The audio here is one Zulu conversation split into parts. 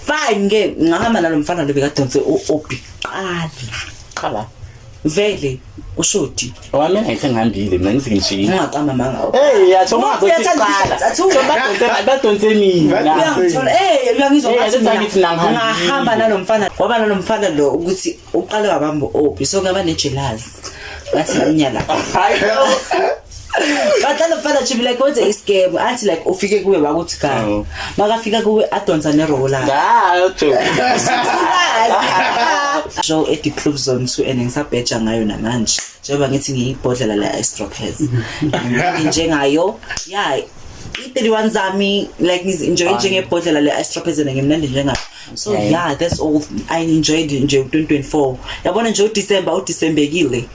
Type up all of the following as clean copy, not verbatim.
Fine ke, ngahamba nalo mfana lo bekadonse u-Obi qala. Qala. Vele ushoti. Wami ngithe ngihambile mina ngithi ngishiye. Ungaqamba manga. Hey, yatsho Umuntu ungazothi uyathanda qala. ukuthi- Badonse mina. Uyangithola, uyangizwa Eh, ngathi that's why mina ngithi nangihambile. ngahamba nalo mfana, waba nalo mfana lo ukuthi uqale wabamba u-Obi, so ngaba ne-jealous. Ngathi ngamnyala. Hayi. But lalo mfana should be like wenze i-scam, athi like ufike kuwe wakuthi ka. Oh. Makafika kuwe adonsa nerola. Ah, joke. Show at the Club Zone 2 and ngisabheja ngayo namanje. Njengoba ngithi ngiyibhodlela la Estropez. Njengayo, yeah, i-31 zami like ngizi-enjoy njengebhodlela le Estropez and ngimnandi njengayo. So Okay. yeah, that's all I enjoyed nje 2024. Yabona nje uDecember uDecembekile.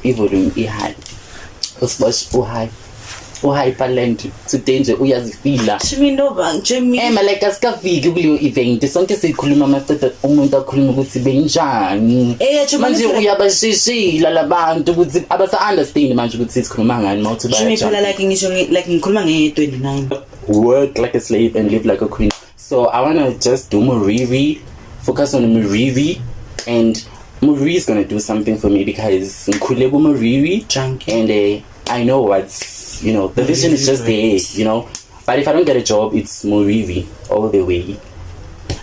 I-volume i-high. Usibosh u-high. U-hyperland today nje uyazifila. Shimi ndoba nje mi Eh like asikafiki kuleyo event, sonke sikhuluma maqeda umuntu akhuluma ukuthi benjani. Eh, Chumi, Manje listen- uyabashishila labantu ukuthi abasa understand manje ukuthi sikhuluma ngani mawuthi Shimi phela bayajump. like ngisho like ngikhuluma nge-29. Work like a slave and live like a queen. So I want to just do Muriri, focus on Muriri, and Muriri is gonna do something for me because ngikhule ku Muriri Junkie. and I know what's the vision is just there. But if I don't get a job, it's Muriri all the way.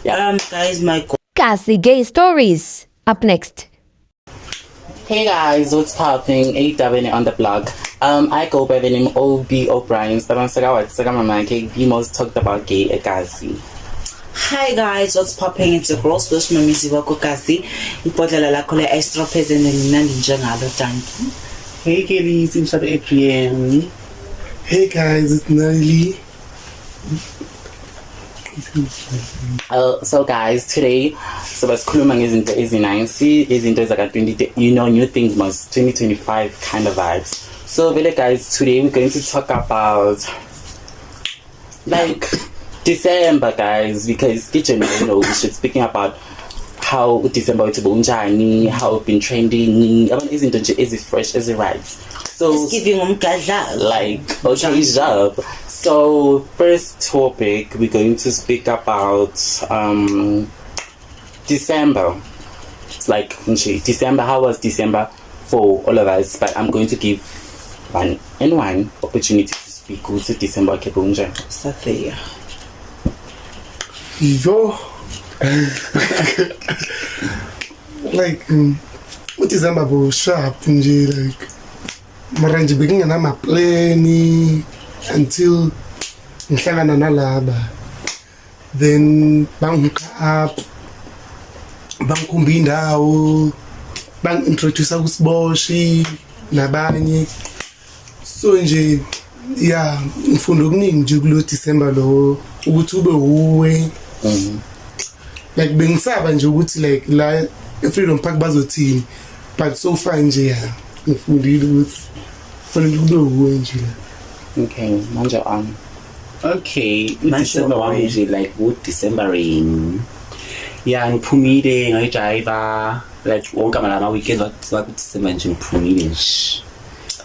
Yeah. Guys, my Kasi Gay Stories. Up next. Hey guys, what's popping? AW on the blog. I go by the name OB O'Brien. The most talked about gay ekasi. Hi guys, what's popping? It's your girl Swish Mamizi wakho Kasi. Ibhodlela lakho le Estropez and ngimnandi njengalo, dankie. Hey Kelly, it's Adrian. Hey guys, it's Nali. So guys, today so basikhuluma ngezinto ezi-nice, izinto ezaka-20, new things must 2025 kind of vibes. So vele guys, today we're going to talk about like December, guys, because kitchen, we should speaking about how December wethu bunjani, how we've been trending, yabona izinto nje ezi-fresh, ezi-right. So It's giving umgadla. Like, okay, job. So first topic, we're going to speak about December. It's like nje, December, how was December for all of us? But I'm going to give one and one opportunity to speak ukuthi December wakhe bunjani. Start there. Yo. Like uDecember bo sharp nje, like mara nje bekungenama-plan until ngihlangana nalaba, then bangi-hooka up, bangikhomba indawo, bangi-introduce kusiboshi nabanye. So nje ya, ngifunda okuningi nje kulo December lo, ukuthi ube uwe like bengisaba nje ukuthi like la e-Freedom Park bazothini, but so far nje ya, ngifundile ukuthi kufanele kube uwe nje la. Okay, manje on. Okay, Manje uDecember wami oye. nje like uDecember rain. Yeah, ngiphumile ngayijiva like wonke ama weekend wakuDecember nje ngiphumile nje.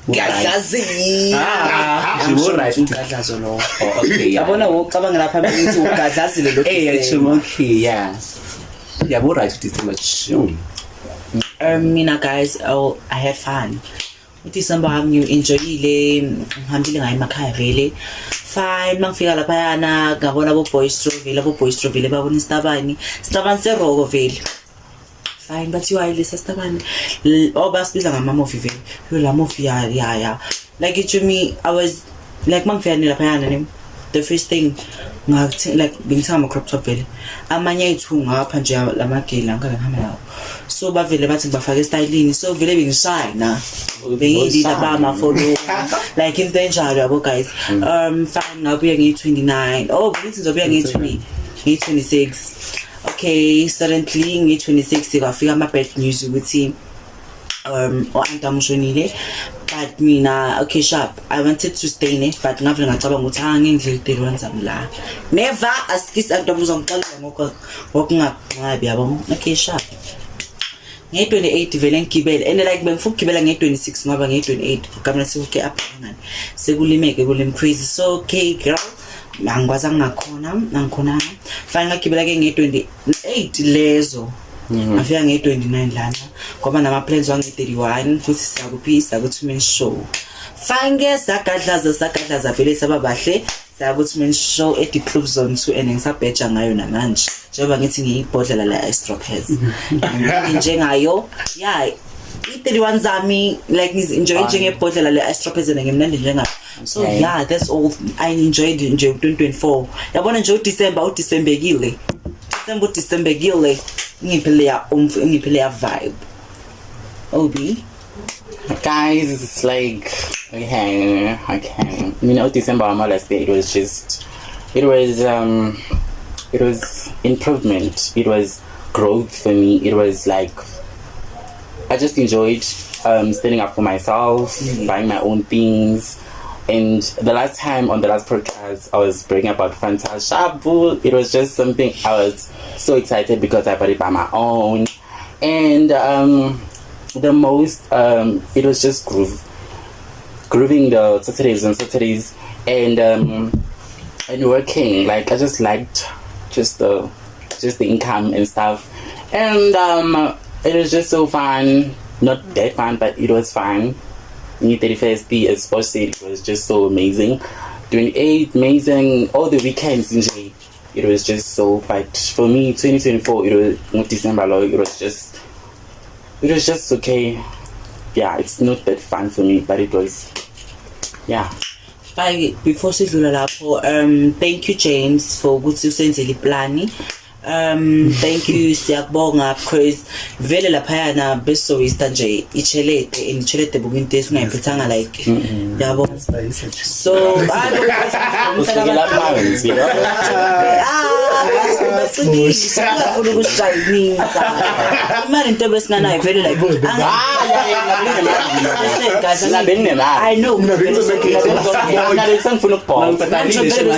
Gadlazile. Ah, nje right. Ugadlazo lo. Oh, okay, yeah. Yabona wokucabanga lapha ukuthi ugadlazile lo. Eh, yeah, December. okay, yeah. Yabo right uDecember. Sure. Mina guys, oh, I have fun. UDecember wami ngi-enjoyile, ngihambile ngayo emakhaya vele. Fine, mangifika laphayana ngabona abo Boys Troville, abo Boys Troville babona isitabani. Isitabani seroko vele. Fine, bathiwa hayi lesa sitabani. Oh, basibiza ngama-movie vele. Yo, la movie ya. Like it to me, I was like mangifika ne laphayana ne. The first thing ngathi like bengithenga ama-crop top vele. Amanye ayi-two ngapha nje lamageli angike ngihamba nawo. So bavele bathi ngibafake estylini, so vele bengishayina. Bengiyilida bama-follow like into enjalo yabo guys. Fine, ngabuya ngiyi-29. Oh, bengithi ngizobuya ngiyi-20, ngiyi-26. Okay, suddenly ngiyi-26 kwafika ama-bad news ukuthi u-anti wami ushonile, but mina, okay, sharp, I wanted to stay ne, but ngavele ngacabanga ukuthi ah, ngeke ngidlele i-31 zami la, never asikisi anti wami uzongixolela ngokungaqhabi yabo. Okay, sharp, nge-28 vele ngigibele and like bengifuna ukugibela nge-26 ngoba nge-28 kamele sekuke apha ngani sekulimeke kulimi crazy. So okay girl, Angikwazanga, ngakhona angikhonanga. Fine, ngagibela ke nge-28 lezo, ngafika nge-29 lana ngoba nama-plans wange-31 futhi siyakuphi, siyaku-two man show. Fine ke, sagadlaza sagadlaza vele, saba bahle, saya ku-two man show e-Diepkloof Zone 2, and ngisabheja ngayo namanje njengoba ngithi ngiyibhodlela la Estropez njengayo. Yeah, i-31 zami, like, ngizi-enjoy njengebhodlela le-Estropez and ngimnandi njengayo. So yeah, that's all I enjoyed nje 2024. Yabona nje uDecember, uDecembekile, December uDecembekile, ngiphi leya umf, ngiphi leya vibe, Obi? Guys, it's like, okay. December last year, it was improvement. It was growth for me. It was like, I just enjoyed standing up for myself, buying my own things. And the last time on the last podcast, I was bringing about Fanta Shabu. It was just something I was so excited because I bought it by my own. And the most, it was just grooving the Saturdays and Saturdays, and working. Like, I just liked just the income and stuff, and it was just so fun. Not that fun, but it was fun. New 31st, as Bosch said, it was just so amazing. 28, amazing. All the weekends in J, it was just so. But for me, 2024, it was December, it was just okay. Yeah, it's not that fun for me, but it was, yeah. Bye, before sidlula lapho, thank you, James, for ukuthi usenzele iplani. Thank you, siyakubonga, because vele laphayana besizowaste nje ichelete, and ichelete bukuyinto esingayiphethanga, like, yabo. So Usifikela phansi, yabo. Ah, singafuna ukusishayinisa imali, into besinganayo vele, like, listen, guys. Mina benginemali. I know. Mina bengizobe- Mina besengifuna ukubhola.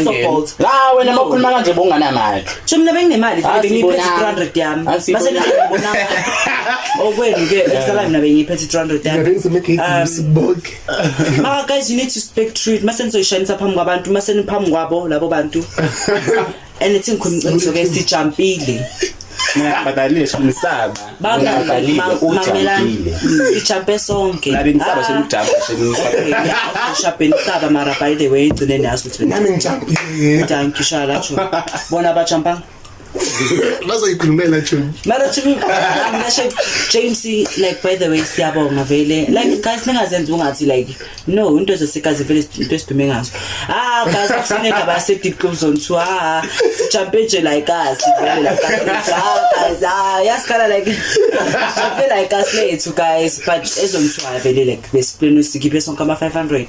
Sobholt. La wena mawukhuluma kanje bonganamali. Sho mina benginemali vele, bengiyiphethe Asibonanga. 300 yami. Mase Asibonanga. nizobona okwenu ke esala, mina bengiyiphethe 300 yami. Bengisemegeyidini sibonke. Maka guys, you need to speak truth mase nizoyishanisa phambi kwabantu, mase niphambi kwabo labo bantu, and ithi ngikhuluma iqiniso ke, sijampile. Ngiyabhadalile, ngisaba. Ungabhalile, Mamelani, ujampile. sijampe sonke. Nabe ngisaba Ah. sengijampa sengisaba. Shabhe nisaba, mara by the way igcine niyazi ukuthi Nami ngijampile. Thank you, shala cho bona bajampanga. Bazoyikhulumela, Chomi. Mara to me, ngisho James, like, by the way, siyabonga vele. Like, guys, ningazenzi ungathi, like, no, into zesikazi vele, into esidume ngazo. Ah guys, kusinendaba yase Diepkloof Zone 2. Ah, sijampe nje like us vele, like us. Ah guys, ah yasikhala, like, jumpe like us lethu, guys, but ezone 2 vele, like, besiplano sikhiphe sonke ama 500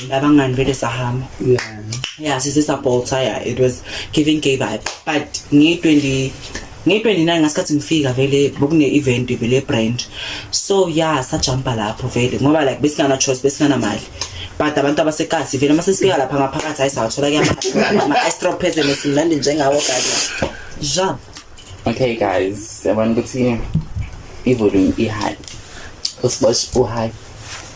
labangani vele, sahamba. Yeah, sise-supporter. Yeah, it was giving gay vibe, but ngiyi-20 ngiyi-29 ngasikhathi ngifika vele bekune-event vele brand, so yeah, sajampa lapho vele ngoba, like, besingana choice, besinganamali, but abantu abasekasi vele mase sifika lapha ngaphakathi, hayi, sawathola ke ama-istropezene, simnandi njengawo, guys, jump. Okay guys, yabona ukuthi i-volume i-high. Usibosh u-high.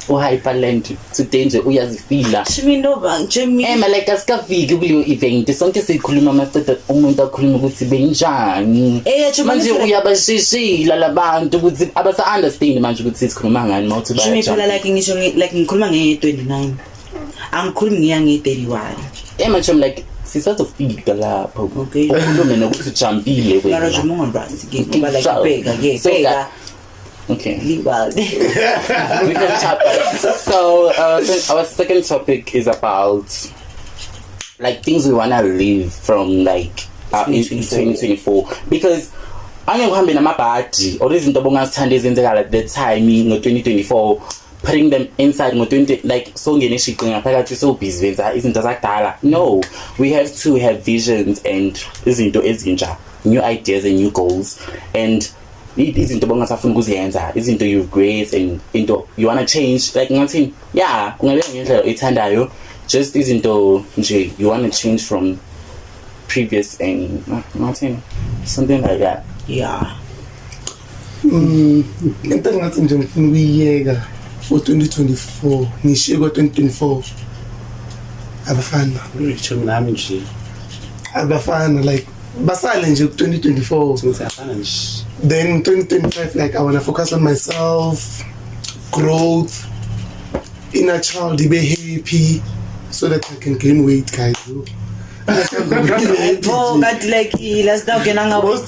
U-hyperland today nje uyazifila. Shimi no Jimmy. Ema, like, asikafiki kuleyo event, sonke sikhuluma masiqeda umuntu akhuluma ukuthi benjani. Chomi, Manje listen. Uyabashishila labantu ukuthi abasa-understand manje ukuthi sikhuluma ngani mawuthi Jimmy phela, bayajump. like, ngisho like ngikhuluma nge-29, angikhulumi ngiya nge-31. Ema chomi, like, sisazofika lapho. Okay. Ukhulume nokuthi ujampile Mara wena. Jimmy, ungarasi ke ngoba, like, bheka ke So, bheka. Okay. Liwalde. We can chat back. So our second topic is about, like, things we wanna live from, like, in 2024. 2024, because angeke uhambe namabhadi or izinto obongazithanda ezenzekala at that time ngo-2024, putting them inside ngo-20, like, songena eshiqi ngaphakathi, so busy wenza izinto zakudala. No, we have to have visions and izinto ezintsha, new ideas and new goals, and izinto bongasafuni ukuziyenza, izinto you regret and into you wanna change, like, ngathini, yeah, kungabeka ngendlela oyithandayo, just izinto nje you wanna change from previous and ngathini, something like that. Yeah. Into engathi nje ngifuna ukuyiyeka for 2024, ngishiye kwa-2024. Abafana. Ngitsho nami nje. Abafana like basale nje ku-2024. Ngiyafana nje. Then 2025, like I want to focus on myself, growth, inner child be happy, so that I can gain weight, guys. Inner child be happy. Oh, kanti like last now kena ngabe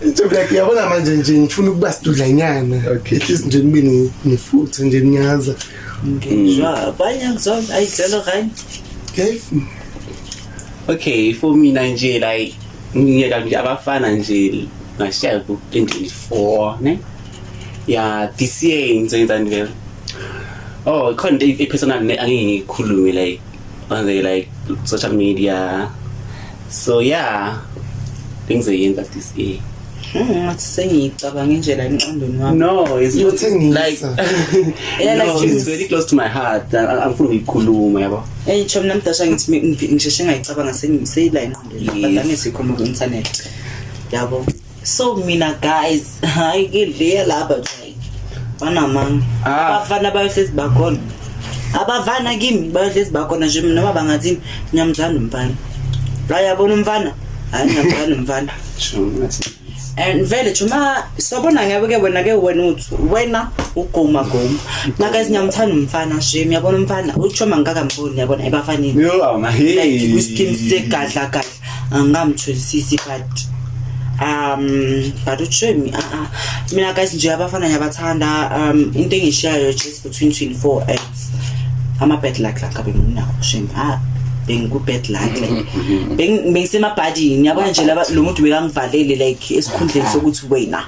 Nje like yabona manje nje ngifuna ukuba sidudlanyana. Okay. At least nje ngibe nefutha nje ngiyaza. Ngizwa banya ngizwa ayidlelo kanye. Okay. Okay, for mina nje like ngiyeka nje abafana nje ngashiya ku 2024 ne. Yeah, this year ngizoyenzani vele? Oh, khona into e-personal ne angeke ngikhulume like on the like social media. So yeah, ngizoyenza this year. Ngathi sengiyicabanga nje la emqondweni wami. No, it's not like Uthengisa. Yeah, no, like it's very close to my heart. Angifuni ukuyikhuluma yabo. Eh chomi namdasha ngithi ngisheshe ngayicabanga sengiyiseyila engqondweni Yes. but angesikhuluma ku-internet. Yabo. So mina guys, hayi ke leya lapha nje. Banamanga. Ah. Abafana bayohlezi bakhona. Abafana kimi bayohlezi bakhona nje noma bangathini ngiyamthanda umfana. La yabona umfana? Hayi ngiyamthanda umfana. Sure, ngathi And vele chuma sobona ngabe ke wena ke wena uthi wena ugoma goma. Nakazi ngiyamthanda umfana nje ngiyabona umfana uchoma ngikakamboni yabona ebafaneni. Yo, ama Like hey. kwiskim segadla gadla angamtholisisi but uchomi ah mina guys nje abafana ngiyabathanda into engishiyayo just for 2024 it's ama bad luck like abe nginawo shame ah bengiku bad luck like bengisemabhadini yabona nje laba lo muntu bekangivalele like esikhundleni sokuthi wena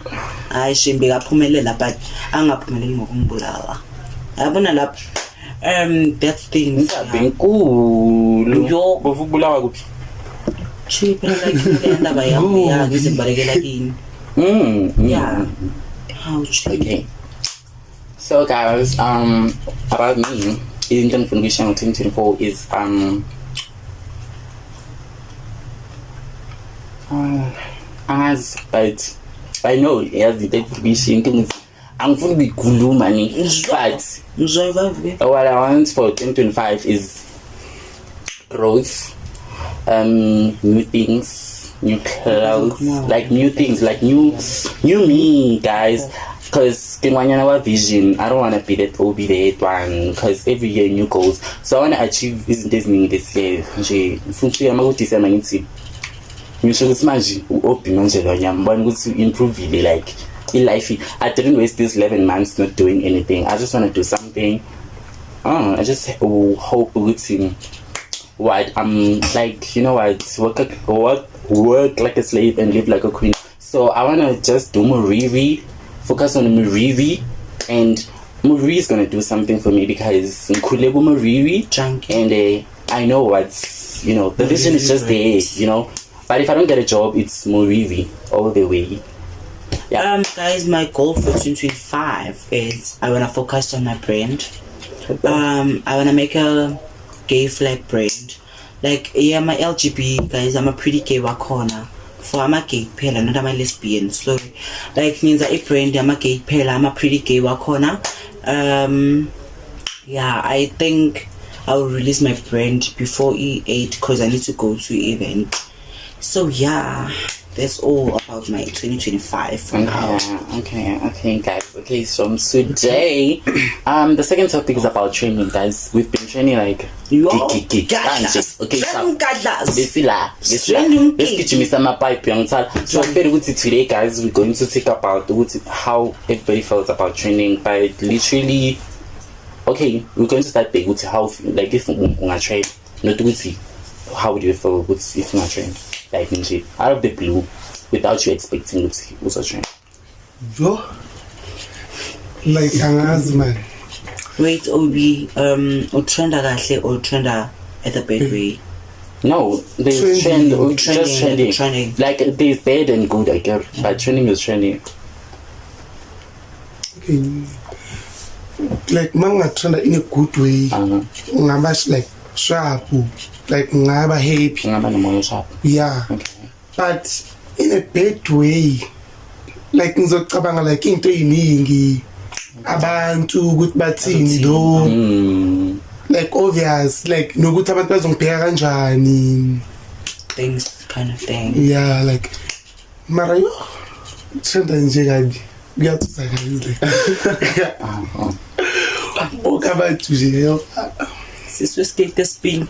hayi shame bekaphumelela but angaphumeleli ngokungibulala yabona lapho that's things. Inkabi enkulu. Yo. Bofu kubulawa kuphi? Chill phela like le ndaba yami ya ngizibalekela kini. Yeah. How chill. Okay. So guys, about me, into engifuna ukuyishiya ngo-2024 is angazi but I know yazi into engifuna ukuyishiya into engithi angifuni ukuyikhuluma ni but Ngizoyiva ke. what I want for 2025 is growth, new things, new clothes, like new things, like new me, guys. Cause our vision, I don't wanna be that old be that one. Cause every year new goals. So I wanna achieve izinto eziningi this year. Nje ngifuna ukufika uma ku-December ngithi ngisho ukuthi manje u-Obi manje lo ngiyambona ukuthi u-improvile like i-life. I didn't waste these 11 months not doing anything. I just wanna do something. Oh, I just hope ukuthi what I'm like, you know what, work like a slave and live like a queen. So I wanna just do Muriri, focus on Muriri, and Muriri is gonna do something for me because ngikhule ku Muriri Junkie. and I know what's, you know, the vision is just there, you know. But if I don't get a job, it's Muriri all the way. Yeah. Guys, my goal for 2025 is I wanna focus on my brand. I wanna make a gay flag brand. Like yeah, my LGB guys, I'm a pretty gay wakhona. For I'm a gay phela, not I'm a lesbian. Sorry. Like means a brand, I'm a gay phela, I'm a pretty gay wakhona. Yeah, I think I will release my brand before E8 because I need to go to event. So yeah, that's all about my 2025 for now. Okay, guys. Okay, so today, the second topic is about training, guys. We've been training like Yo, kanje. Okay, so Gadlas. besila besila Training. besigijimisa amapipe uyangithola. So feel ukuthi today, guys, we're going to talk about ukuthi how everybody felt about training, but literally, okay, we're going to start big ukuthi how, like, if ungatrain, not ukuthi how would you feel ukuthi if ungatrain, like nje out of the blue without you expecting ukuthi uzotrain. Yo. Like angazi man. Wait, Obi, utrenda kahle or trenda at the bad way? No, there's Trending. trend, just Trending, trending. trending. Like there's bad and good, I get, but trending is trending. Okay. Like mangatrenda in a good way. Ngaba like sharp, like ngaba happy. Ngaba nomoya sharp. Yeah. Okay. But in a bad way, like ngizocabanga like into eziningi abantu ukuthi bathini lo. Like obvious, like nokuthi abantu bazongibheka kanjani. Things kind of thing. Yeah, like mara yo trenda nje kabi kuyathusa guys, like bonke abantu nje yo. Siswe skate espink.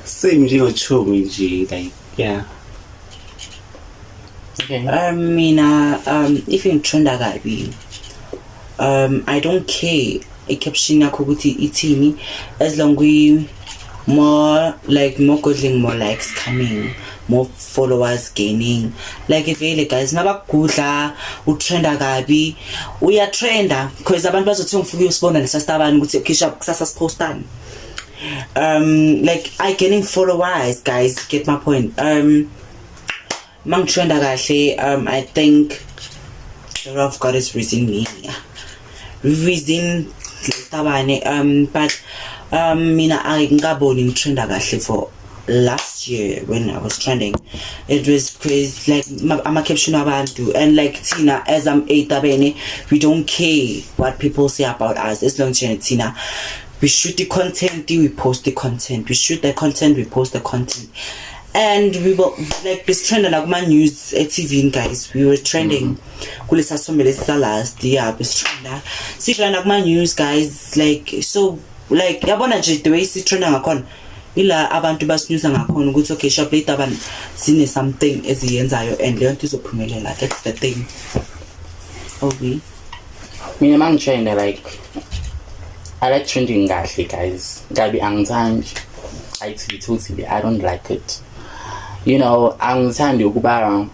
Same njengochomi nje, like yeah. Okay. Mina, if ngitrenda kabi, I don't care i-caption yakho ukuthi ithini, as long we more like more godling, more likes coming, more followers gaining. Like vele guys, mabakugudla utrenda kabi, uyatrenda because abantu bazothi ngifuna uyosibona lesastabani ukuthi okay sharp, kusasa sipostani. Like I gaining followers, guys, get my point. Mangitrenda kahle, I think the love of God is raising me, raising tabane. But mina angikaboni ngitrenda kahle. For last year when I was trending, it was because like ama caption abantu and like thina as I'm etabene, we don't care what people say about us as long as thina we shoot the content, we post the content, we shoot the content, we post the content, and we will like this trend nakuma news e-TV. Guys, we were trending kulesa sithombe lesi sa last year, besitrenda sivela nakuma news, guys. Like so like yabona nje the way sitrenda ngakhona, ila abantu basinyusa ngakhona ukuthi okay sharp, later abantu sine something eziyenzayo and leyo nto izophumelela. That's the thing, obi. Mina mangitrenda, like I like trending kahle guys. Kabi angithandi, I totally, I don't like it. Angithandi ukuba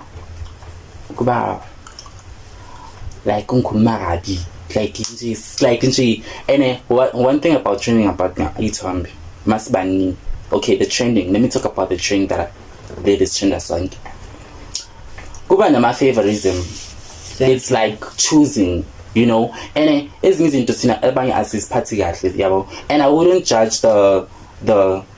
like ungikhuluma kabi, like nje like nje. And one thing about trending, about ithombe masibaningi. Okay, the trending, let me talk about the trend that leli trenda sonke. Kuba nama-favorism, it's like choosing. And ezinye izinto thina abanye asiziphathi kahle, yabo, and I wouldn't judge the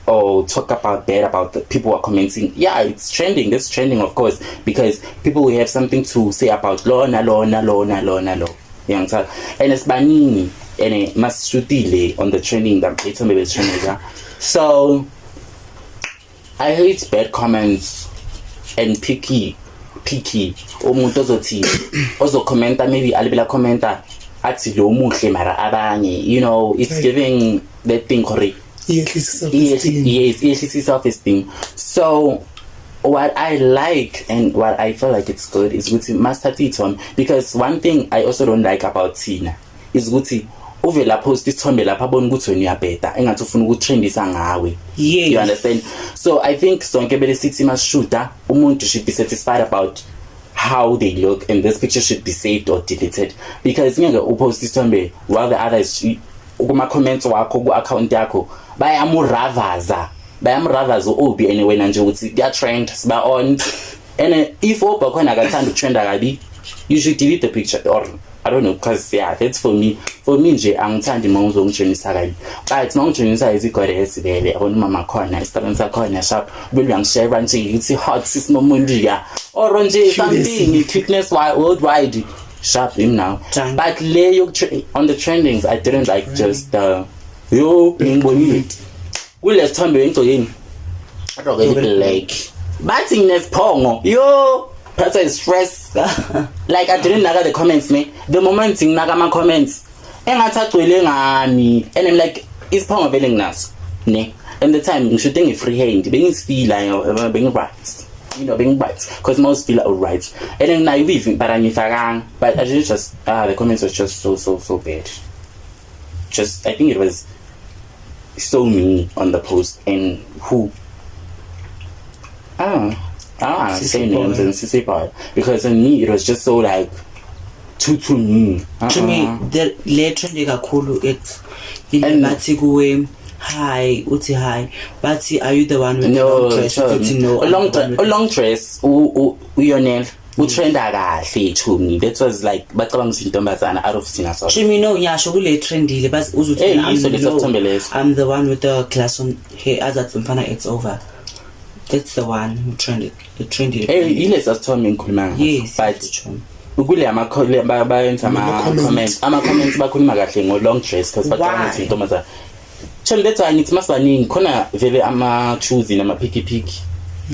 or talk about bad about the people who are commenting. Yeah, it's trending, it's trending, of course, because people will have something to say about lona lona lona lona lo, uyangithola? And sibaningi and masishutile on the trending, the ithombe betrending, yeah. So I hate bad comments and picky picky umuntu ozothi ozocommenta, maybe alibela commenta athi lo muhle mara abanye, it's giving that thing gore iyehlisa self-esteem. Yes, iyehlisa self-esteem. So what I like and what I feel like it's good is ukuthi masithathe ithombe, because one thing I also don't like about thina is ukuthi uvela post isithombe lapha abona ukuthi wena uyabheda, engathi ufuna ukutrendisa ngawe. You understand? So I think sonke bele sithi masishuta, umuntu should be satisfied about how they look and this picture should be saved or deleted, because ngeke upost isithombe while the others kuma comments wakho ku account yakho bayamuravaza, bayamuravaza uObi, and wena nje uthi kuya trend, siba on. And if oba khona akathanda ukutrenda kabi, you should delete the picture or I don't know, because yeah, that's for me. For me nje angithandi uma uzongitshengisa kabi, but uma ungitshengisa izigoresi vele, yabona, umama khona isitabane sakhona sharp, bebe uyangishare nje uthi hot sis Momulia or nje something cuteness worldwide, sharp him now. Done. But le on the trendings, I didn't like just yo ngibonile kule sithombe engigcokeni roke black, bathi nginesiphongo, yo phatha is stress. Like I didn't naka the comments me. The moment nginaka ama comments engathi agcwele ngami, and I'm like, isiphongo vele nginaso ne, and the time ngishute nge-free hand, bengisifila bengi-right, bengi-right, because most feel alright and then nginayo weave, but angifakanga. But I didn't just, ah, the comments was just so so so bad. Just I think it was so mean on the post and who say names and sisi part, because in me it was just so like too too mean. To me the le trend kakhulu, it's ile bathi kuwe hi, uthi hi, bathi are you the one with the No. long dress? Uthi no, A I'm long the one with a long dress, uyonel utrenda kahle to me. That was like bacabanga ukuthi intombazana out of thina so. Jimmy, no, ngiyasho kule trendile bas uzuthi Eh, mina, yiso leso no, sithombe leso. I'm the one with the glass on hair, azathi mfana it's over. That's the one who trended, the trended. Eh, ilesa sithombe ngikhuluma ngaso. Yes. But Chomi. kule ama bayenza ama Ama-comments. comments, ama comments bakhuluma kahle ngo long dress because bacabanga Why? ukuthi intombazana. Shem, that's why ngithi masibaningi khona vele ama-choosy nama-picky-picky.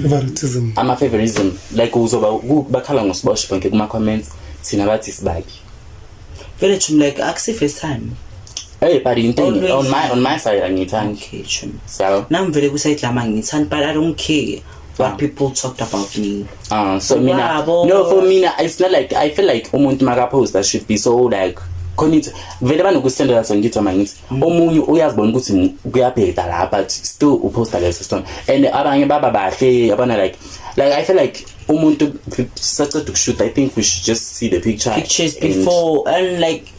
Favoritism. Ama-favorism, like uzoba bakhala ngosibosh bonke kuma-comments, thina bathi sibabi. Vele chum, like akusi first time. Hey, but into Always. on my side angiyithandi. Okay, chum. So Nami vele ku-side lami angiyithandi, but I don't care what Ah. people talked about me. So mina, Wabo. no, for mina it's not like I feel like umuntu makaposta should be so like khona into vele banokusendela sona. Ngithi mangithi omunye uyazibona ukuthi kuyabheda la, but still uposta leso sithombe and abanye baba bahle, yabona, like I feel like umuntu saceda ukushoot, I think we should just see the picture Pictures and- before and like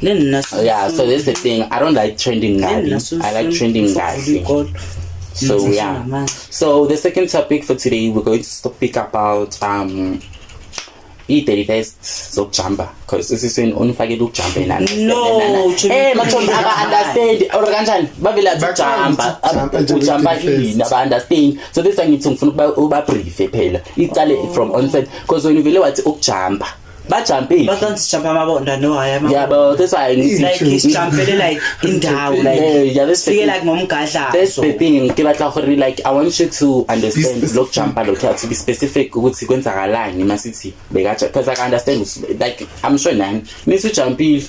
lena. Yeah, so that's the thing, I don't like trending kabi, I like trending kahle. So yeah, so the second topic for today, we're going to speak about i-31st zokujumpa, because usisweni onifakele ukujumpa yena. No, eh mathombi aba-understand or kanjani bavele athi Bakhona ujumpa. ukuthi jumpa nje Ujumpa kwi-31st. yini, aba-understand. So this one ngithi ngifuna uba-briefe phela icale from onset, because wena uvele wathi ukujumpa, bajampe. Bakanti sijampa amabonda? No, hayi, Yeah, but that's why ngithi like sijampele like indawo, like Yeah, that's the fike thing. like ngomgadla. That's the thing ke batla gore, like, I want you to understand Be specific. lokujumpa lokhuya, to be specific ukuthi kwenzakalani masithi bekaja, because I understand like I'm sure nani nithi ujumpile.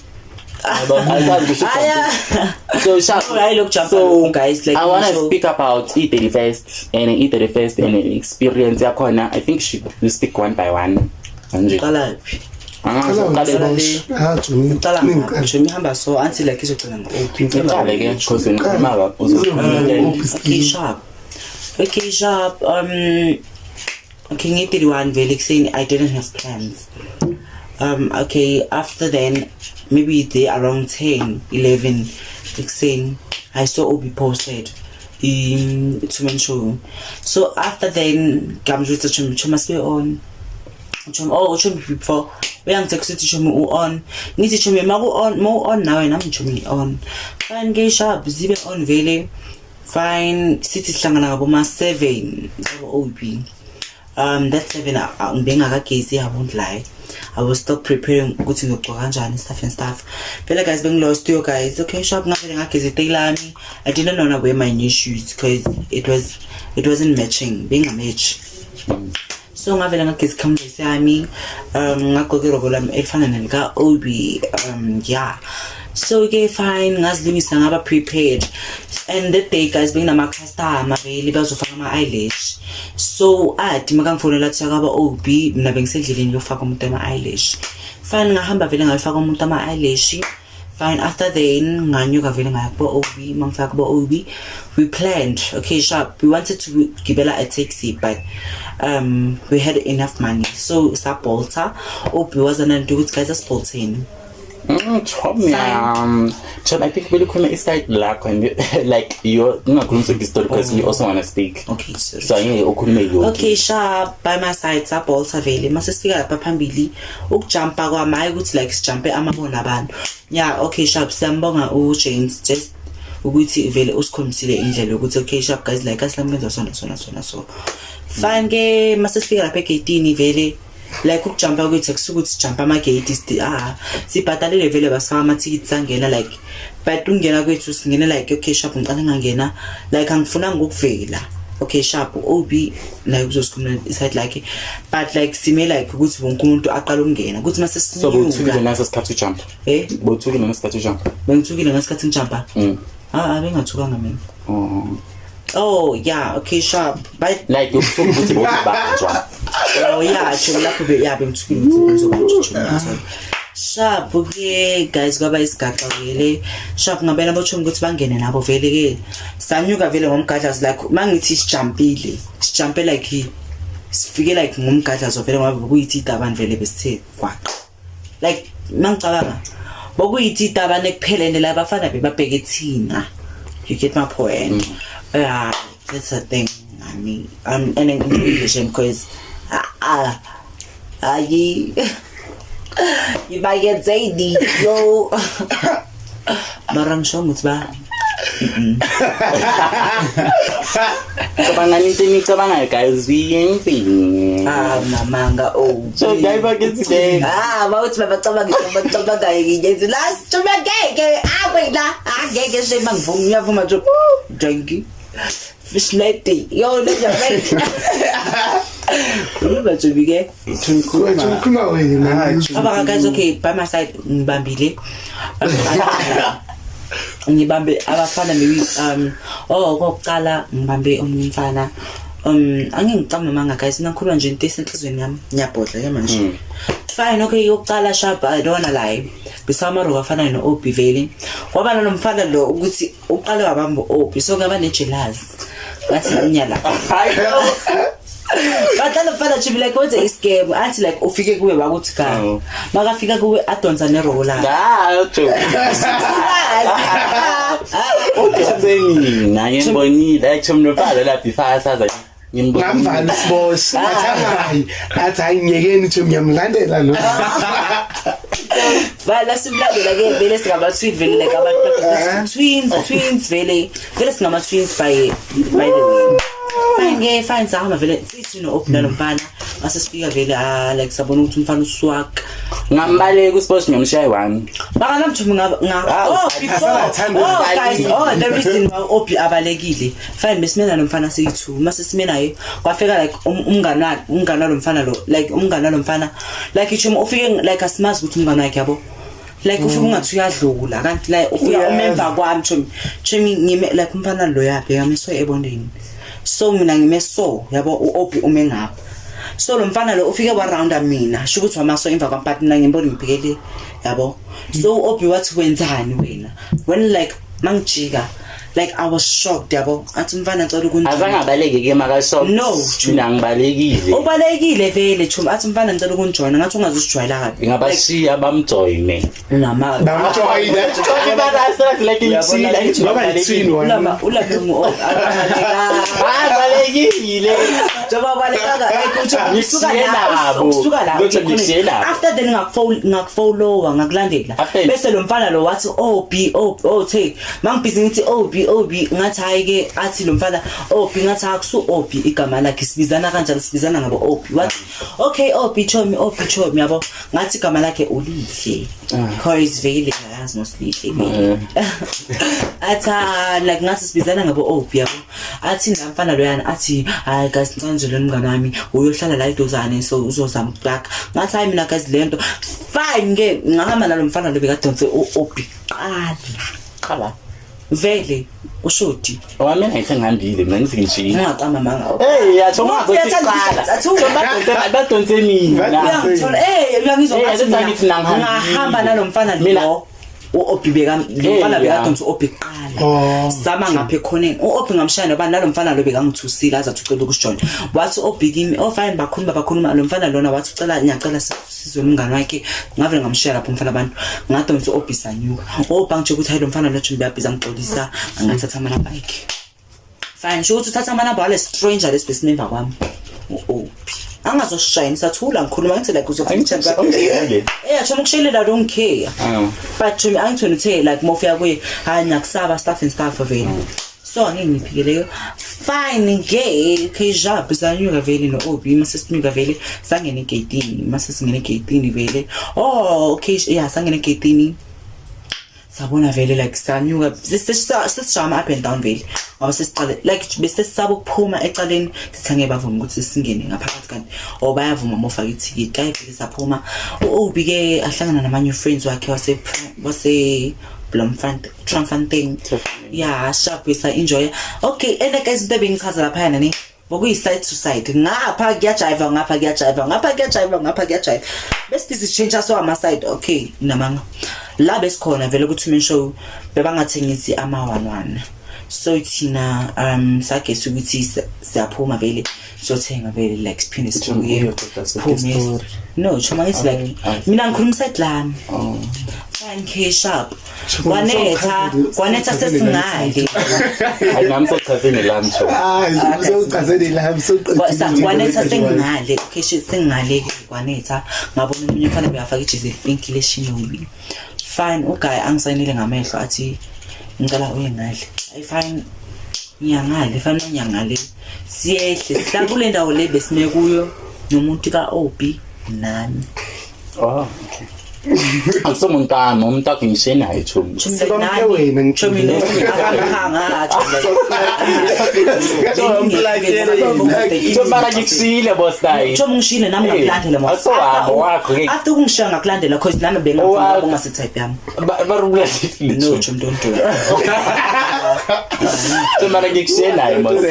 Yabo, asazi ukuthi Aya. ujumpile. So sharp. No, hayi lokujumpa So lokhu, guys, like, I want to ngisho- speak about i-31st and i-31st and experience yakhona. I think should we speak one by one kanje? Qala phi? Ah, Qala so wena, qale. Sibosh. Ah, Johnny. Qala. Ningiqale. Nje ihamba so anti like izogcina ngo-open. Qale ke, because wena ukhuluma Uzokhuluma. Okay, sharp. Okay, sharp. Okay, ngi-31 vele ekuseni, I didn't have plans. Okay, after then, maybe there around 10, 11 ekuseni, I saw Obi posted in two-man show. So after then, ngamjutsa chomi, chomi sibe on. Chomi, oh, chomi before uyangitext uthi chomi u-on, ngithi chomi maku-on, ma-on nawe, nami chomi on. Fine ke, sharp, zibe on vele. Fine, sithi sihlangana ngaboma 7 ngabo OB. That 7 ngibengakagezi, I won't lie, I was still preparing ukuthi ngiyogcoka kanjani, stuff and stuff. Vele guys, bengilost yo guys. Okay, sharp, ngavele ngageza iteki lami. I didn't wanna wear my new shoes because it wasn't matching, bengamatch. So ngavele ngageza ikhamvesi yami, ngagqoka iroko lami elifana nelika-Obi. Yeah, so ke fine, ngazilungisa, ngaba prepared. And that day guys, benginama-customer vele bazofaka ama-eyelash. So athi makangifonela athi akaba OB, mina bengisendleleni yofaka umuntu ama-eyelash. Fine, ngahamba vele ngayofaka umuntu ama-eyelash. Fine, after then nganyuka vele ngaya kubo OB. Mangifika kubo OB, we planned, okay, sharp, we wanted to gibela a taxi, but we had enough money, so sabolta. OB wazananto ukuthi guys, asibolteni. Chomi, Chom, I think kumele ukhulume iside lakho and like your ungakhulumi sonke story because we also want to speak. Okay, sorry. So angeke ukhulume yonke. Okay, sharp, by my side sabolta vele. Mase sifika lapha phambili, ukujumpa kwami hayi ukuthi like sijumpe amabona abantu. Yeah, okay, sharp, siyambonga uJames just ukuthi vele usikhombisile indlela yokuthi okay, sharp guys, like asilambenza sona sona sona. So fine ke, mase sifika lapha egate vele, like ukujumpa kwethu akusukuthi sijumpa amagate, ah, sibhadalele vele, basifaka amathikithi, sangena. Like, but ukungena kwethu singene like okay, sharp, ngicala ngangena like angifunanga ukuvela. Okay, sharp, OB naye kuzosikhuluma iside lakhe, but like sime like ukuthi wonke umuntu aqala ukungena ukuthi mase So bowuthukile sinyuka. naso sikhathi ujump? Eh? Bowuthukile ngesikhathi ujump? Bengithukile ngesikhathi ngijumpa? Ah, ah, bengathukanga mina. Oh. Oh yeah, okay, sharp, but Like ukuthuka ukuthi bowuzobanjwa. Oh yeah, chomi, lapho be yeah, bengithukile ukuthi ngizobanjwa, chomi. Sharp ke guys, kwaba isigaxa vele. Sharp, ngabela bochomi ukuthi bangene nabo vele ke. Sanyuka vele ngomgadlazo, like mangithi sijumpile, sijumpe like sifike like ngomgadlazo vele, ngoba bekuyithi itabani vele besithe gwaqa. Like mangicabanga bokuyithi itabane kuphelele la bafana bebabheke thina. You get my point? Yeah, that's the thing. I mean, and in English because ah ah ayi ibayenzeni yo, mara ngisho ukuthi ba Cabangani into enicabangayo guys, uyenzeni? Ah, mamanga oh. So guys, back today. Ah, bawuthi babacabanga bacabangayo nginyenzi la sithuma ngeke. Ah wena, ah ngeke shema ngivuma ngiyavuma nje. Thank you. Fish lady. Yo, le nje. Khuluma nje ke. Khuluma wena. Aba guys, okay, by my side ngibambile. Ngibambe abafana maybe oh okokuqala ngibambe omunye umfana. Angingicamba manga guys, nakhuluma nje into esenhlizweni yami ngiyabhodla ke manje. Fine, okay, yokuqala sharp, I don't wanna lie. Bisamaruka afana no-Obi vele. Kwaba nalomfana lo ukuthi uqale wabamba u-Obi, so ngaba ne-jealous. Ngathi ngiyala. But lo mfana chibi like wenze i-scam athi like ufike kuwe wakuthi ka. Oh. Makafika kuwe adonsa nerola. Ah, jo. Udonse mina ngimbonile actually nomfana la before asaza ngimbonile. Ngamvala isibosh. Athi hayi, athi hayi ngiyekeni nje ngiyamlandela lo. Vala simlandela ke vele singama twins vele like abantu twins twins vele vele singama twins by the way. Fine ke fine sahamba vele sithi no open nomfana mase sifika vele ah like sabona ukuthi umfana uswag. Ngambaleka uSposh ngiyamshaya one. Baka namthumi nga nga Ah, oh before asathanda oh guys oh the reason why Obi abalekile fine besimena nomfana siyi2 mase simenaye kwafika like umngani wakhe umngani walomfana lo like umngani walomfana like ichuma ufike like asimazi ukuthi umngani wakhe yabo like ufike ungathi uyadlula kanti like ufika Uyazi. umemva kwami chomi chomi ngime like umfana lo yaphi ngamiswe ebondeni so mina ngime so yabo uObi ume ngapha so lo mfana lo ufike warounda mina sho ukuthi wamaso emva kwami but mina ngimbona ngibhekele yabo so uObi wathi wenzani wena when like mangijika like I was shocked yabo athi umfana ngicela ukunjika Azange abaleke ke makashop. No. Mina ngibalekile. Ubalekile vele chumi athi umfana ngicela ukunjoyina ngathi ungazusijwayela kabi. Ngingabashiya bamjoyine. Unama Bamjoyina. Like ngishila ngithi Baba yi-twin wena. ulama ulama Abalekile. Njengoba balekanga like uthi usuka Ngishiye la nabo. usuka la Kodwa ngishiye nabo. after then ngakufollowa ngakulandela After- bese lo mfana lo wathi oh B oh oh the mangibhizi ngithi oh B oh B ngathi hayi ke athi lo mfana oh B ngathi akusu oh B igama lakhe sibizana kanjalo sibizana ngabo oh B wathi okay oh B chomi oh B chomi yabo ngathi igama lakhe ulihle because vele akazi mosilihle vele athi ah, like ngathi sibizana ngabo oh B yabo athi la mfana loyana athi hayi guys ngicela nje lo mngane wami uyohlala la eduzane so uzozama ukuplug ngathi hayi mina guys le nto fine ke ngahamba nalo mfana lo bekadonse u-obi qala Qala. vele ushodi Wami ngithe ngihambile mina ngithi ngishilo. ungaqamba manga Hey, yathi Umuntu uyathanda ungazothi athi qala. Badonse mina. uyangithola eh uyangizwa Eh, ngathi that's why ngithi mina mina ngihambile. ngahamba nalo mfana Mina- lo u-obi beka lo Eh, mfana yeah. bekadonsa u-obi kuqala Oh. sama ngapha ekhoneni u-obi ngamshaya noba nalo mfana lo bekangithusile aze athi ucela ukusijoyina wathi u-obi kimi oh fine bakhuluma bakhuluma lo mfana lona wathi ucela ngiyacela sizwe umngane wakhe ngavele ngamshiya lapho umfana abantu ngadonsa u-obi sanyuka u-obi angitshela ukuthi hayi lo mfana lo jumbe uyabhiza ngixolisa angathatha amanamba akhe fine sho ukuthi uthatha amanamba wale stranger lesi besimemva kwami u-obi angazoshayina sathula ngikhuluma ngithi like uzofika Angishiyile. Eh choma ukushelela I don't care. Ah. But to me angithweni uthe like mofika kuye hayi ngiyakusaba stuff and stuff vele. So angeke ngiphike leyo. Fine ke ke job sanyuka vele no Obi mase sinyuka vele sangena egate mase singena egate vele. Oh okay yeah sangena egate sabona vele like sanyuka sesijama up and down vele ngoba sesiqale like bese sisaba ukuphuma ecaleni sithi angeke bavume ukuthi singene ngaphakathi kanti or bayavuma uma ufake ithikithi hayi vele saphuma u-Obi ke ahlangana namanye friends wakhe wase Bloemfontein Bloemfontein yeah sharp sa enjoy okay and guys into ebengichaza laphayana ne bokuyi-side to side ngapha kuyajiva ngapha kuyajiva ngapha kuyajiva ngapha kuyajiva besibhizi change so ama-side okay namanga la besikhona vele ku-two show bebangathengisi ama-one one so thina sagesa ukuthi siyaphuma vele siyothenga vele like siphinde sibuye siphume no choma ngithi like mina ngikhuluma iside lami fine k sharp kwanetha kwanetha sesingale Hayi nami sochazeni lami sho. Hayi, usewuchazele lami sewuqedile. Kwanetha sengingale okay shit sengingale ke kwanetha ngabona omunye umfana bekafaka ijezi pink leshinobi fine uguy angisayinile ngamehlo athi ngicela uye ngale Ayi fine, ngiyangale fana ngiyangale, siyehle sihlala kule ndawo le besime kuyo nomuntu ka-Obi nami. Oh, okay. Akusomuntu wami, umuntu wakhe ngishiye naye, chomi. Sibamke wena, Chomi. Chomi, mara ngikushiyile boss naye. Chomi, ngishiyile nami, ngakulandela mos. Asowabo wakho ke. After ukungishiya ngakulandela, cause nami bengafuna Owakho. kungasi type yami. Barulahlekile. No chomi, don't do it. Chomi, mara ngikushiye naye mos.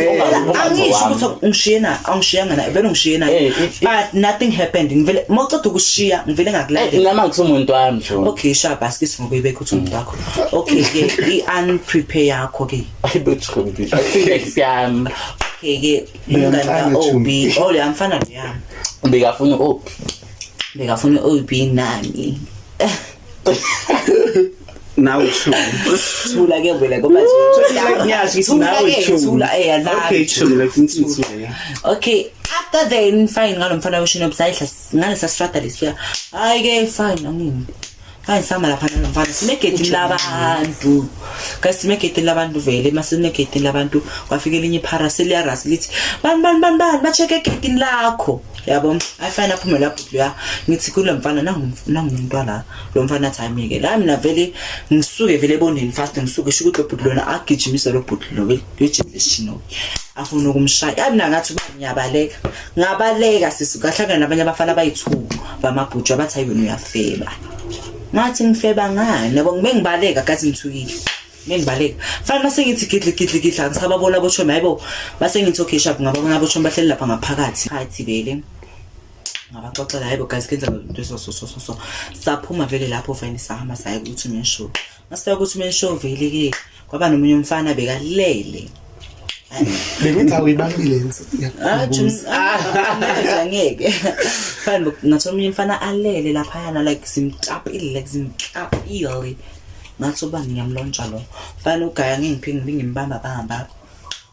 Angisho ukuthi ungishiye na angishiyanga naye, vele ungishiye naye, but nothing happened. Ngivele mawuceda ukushiya ngivele ngakulandela. Nami angisumuntu wami, chomi. Okay, sharp, asike ngokuyibeka ukuthi umuntu wakho. Okay ke, i-unprepare yakho ke. Ayibo chomi. Akusi yami. Okay ke, umngani Uyamthanda, ka-Obi. Oh, leya mfana loya. Bekafuna oh Bekafuna u-Obi nami. Nawe chomi. Thula ke vele ngoba nje Like ngiyasho ukuthi Thula nawe ke, chomi. thula, la. Okay chomi, like ngithule, yeah. Okay, after then fine, ngalo mfana weshino sayihla ngalesa strata lesiya. Hayi ke, fine, angini fine, sama lapha nalo mfana simegedini labantu. Kasi simegedini labantu vele, mase simegedini labantu kwafika elinye iphara seliyarasi lithi bani bani bani bani ba-check egedini lakho, yabo. Ayi fine, aphume lapho loya, ngithi kulo mfana nangumuntu wala. Lo mfana athi ayimike la, mina vele ngisuke vele ebondeni fast, ngisuke sho ukuthi lo bhuti lona agijimisa lo bhuti lo wejini lesishino afuna ukumshaya. Hayi, mina ngathi uba ngiyabaleka, ngabaleka sisi, ngahlangana nabanye abafana abayi-two bamabhuju, abathi hayi wena uyafeba. Ngathi ngifeba ngani, yabo? Ngibe ngibaleka kathi ngithukile, bengibaleka fana mase ngithi gidli gidli gidli, angisababona abochomi. Hayibo, base ngithi okay sharp, ngababona abochomi bahleli lapha ngaphakathi phakathi vele. Ngabaxoxela, hayibo guys, kenza into so so so so so. Saphuma vele lapho fine, sahamba saya ku-two man show. Masifika ku-two man show vele ke kwaba nomunye umfana bekalele. Bengithi awuyibambile. Ah, ngiyakukhumbuza. Angeke fine, ngathola omunye umfana alele laphayana, like simtapile, like simtapile. Ngathi uba ngiyamlontsha lo mfana ugaya, ngingiphi ngimbamba bamba